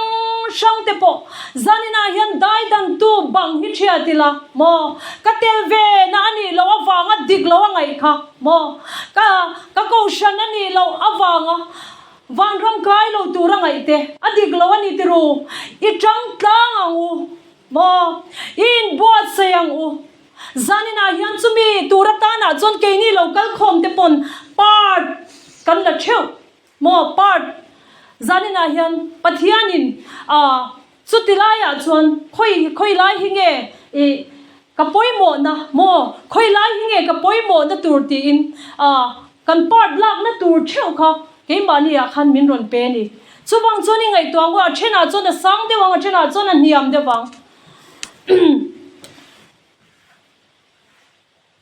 [SPEAKER 1] hrang te pawh Zaninah hian daidantu bang hi ṭhiat ila maw? Ka tel ve na a nih loh avanga dik lo a ngaih kha maw? Ka ka kohhran a nih loh avanga vanram kai lo tur a ngaih te a dik lo a ni tiru? I ṭang tlang ang u maw? I inbuatsaih ang u. Zaninah hian chumi tur atanah chuan keini lo kal khawm te pawn part kan la ṭheuh. Maw part zaninah hian Pathianin ah chuti laiah chuan khawi khawi lai hi nge ih ka pawimawhna maw khawi lai hi nge ka pawimawhna tur tiin ah kan part lakna tur theuh kha keimahni ah khan min rawn pe a ni. Chuvang chuan i ngaihtuah ngawh a thenah chuan a sang deuh ang a thenah chuan a hniam deuh ang.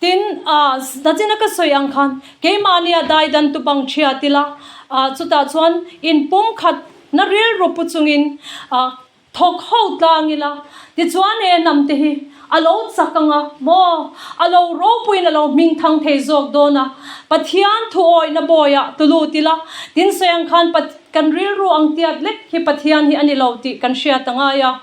[SPEAKER 1] Tin, nachina ka sawi ang khan keimahnia daidan tu bang ṭhia tila, chutah chuan inpumkhat na rilru pu chungin thawk ho tlang ila, tichuan e hnam te hi a lo chak ang a maw, a lo ropuiin a lo hming thang thei zawk dawn a, Pathian thu awihna bawiah tu lut ila, tin sawi ang khan kan rilru ang tiat lek hi Pathian hi a ni lo tih kan hriat a ngai a.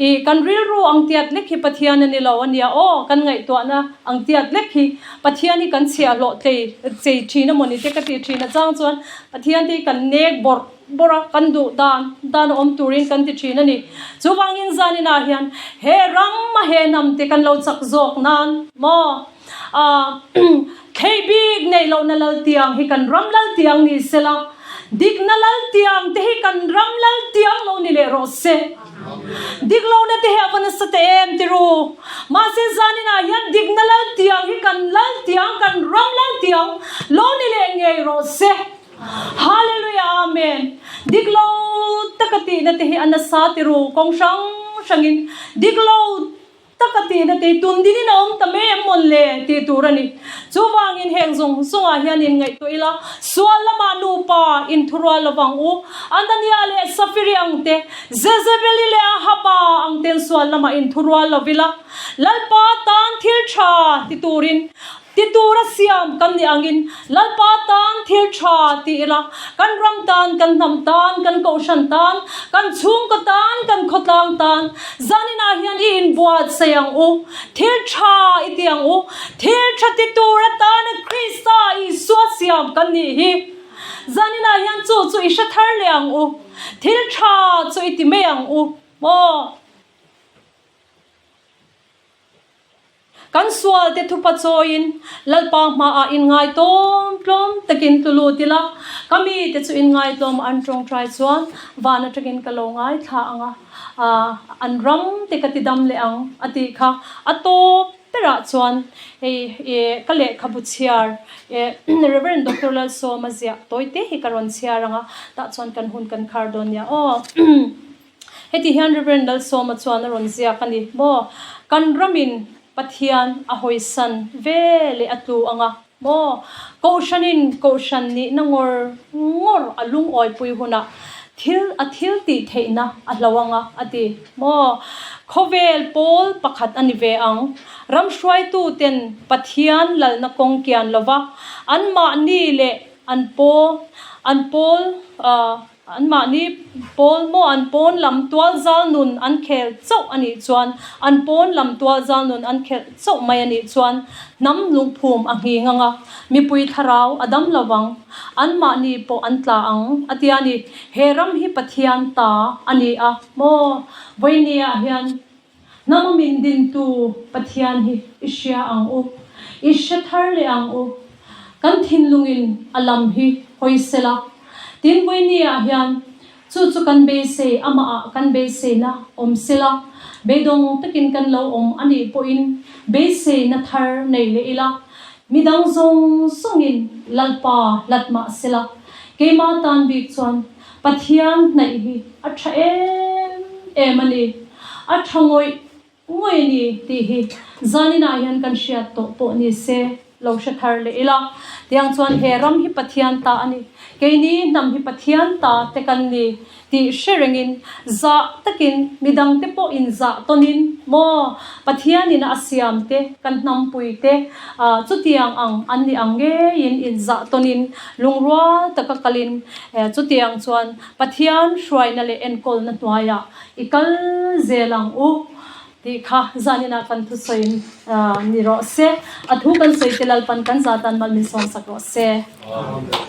[SPEAKER 1] I kan rilru ang tiat lek hi Pathian a ni lo a nia aw, kan ngaihtuahna ang tiat lek hi Pathian hi kan chhiahhlawh tlei chei thin a mawni te ka ti thin a chang chuan Pathian te hi kan nek bawrh bawrh a, kan duh dan dan a awm turin kan ti thin a ni. Chuvangin zaninah hian he ram a he hnam te kan lo chak zawk nan maw thlei bik neih lohna laltiang hi kan ram laltiang ni sela, dikna laltiang te hi kan ram laltiang lo ni leh rawh se. Dik lohna te hi a va nasa ta em ti ru. Mahse zaninah hian dikna laltiang hi kan laltiang, kan ram laltiang lo ni leh ngei rawh se. Hallelujah Amen. Dik lo taka tihna te hi a nasa ti ru kawng hrang hrangin dik lo Taka tihna te tun dinin a awm ta mai em mawn le tih tur a ni. Chuvangin heng zawng zawngah hian inngaihtuah ila, sual lamah nupa inthurual lovang u. Anania leh Safiri ang te, Jezebeli leh Ahaba ang ten sual lamah inthurual lo ila, Lalpa tan thil tha ti turin Ti tura siam kan nih angin Lalpa tan thil tha ti ila, kan ram tan, kan hnam tan, kan kohhran tan, kan chhungkaw tan, kan khawtlang tan, zaninah hian i inbuatsaih ang u, thil tha i ti ang u, thil tha ti tur atana Krista Isua siam kan nih hi. Zaninah hian chu chu i hre thar leh ang u, thil tha chu i ti mai ang u maw? Kan sualte thupa chawiin Lalpa hmaah inngaitawm tlawm takin tlu lut ila, ka mite chu inngaitlawma an tawngtai chuan van atangin ka lo ngaithla ang a, an ram te ka tidam leh ang a tih kha. A tawp berah chuan hei ka lehkhabu chhiar Rev. Doctor Lalsawma ziah tawite hi ka rawn chhiar ang a, tah chuan kan hun kan khar dawn nia aw. Heti hian Rev. Lalsawma chuan a rawn ziak a ni maw? Kan ramin Pathian a hawisan ve leh a tlu ang a maw? Kohhranin kohhran nihna ngawr ngawr a lungawipui hunah thil a thil tih theihna a hlo ang a, a ti maw? Khawvel pawl pakhat a ni ve ang. Ram hruaituten Pathian lalna kawng kian lova anmahni leh an paw an pawl Anmahni pawl maw an pawn lam tual zal nun an khel chauh a nih chuan, an pawn lam tual zal nun an khelh chauh mai a nih chuan hnam lungphum a nghing ang a, mipui thlarau a dam lo vang, anmahni pawh an tla ang a tia ni. He ram hi Pathian ta a ni a maw? Vawinia hian hnam a min dintu Pathian hi i hria ang u, i hre thar leh ang u. Kan thinlungin a lam hi hawi sela. Tin, Vawinia hian chu chu kan beisei, amahah kan beiseina awm sela, beidawng takin kan lo awm a nih pawhin beiseina thar nei leh ila, midang zawng zawngin Lalpa hlat mah sela, keimah tan bik chuan. Pathian hnaih hi a tha em em a ni. A tha ngawih ngawih a ni tih hi zaninah hian kan hriat tawh pawh ni se lo hre thar leh ila. Tiang chuan he ram hi Pathian ta a ni, keini hnam hi Pathian ta te kan ni tih hre rengin zah takin midangte pawh inzah tawnin maw Pathianin a siam te kan hnampui te chutiang ang an ni ang ngeiin inzah tawnin lungrual taka kalin chutiang chuan Pathian hruaina leh enkawlna hnuaiah i kal zel ang u tih kha zaninah kan thusawiin ni rawh se. A thu kan sawi te Lalpan kan zah tan mal min sawmsak rawh se.
[SPEAKER 2] Amen.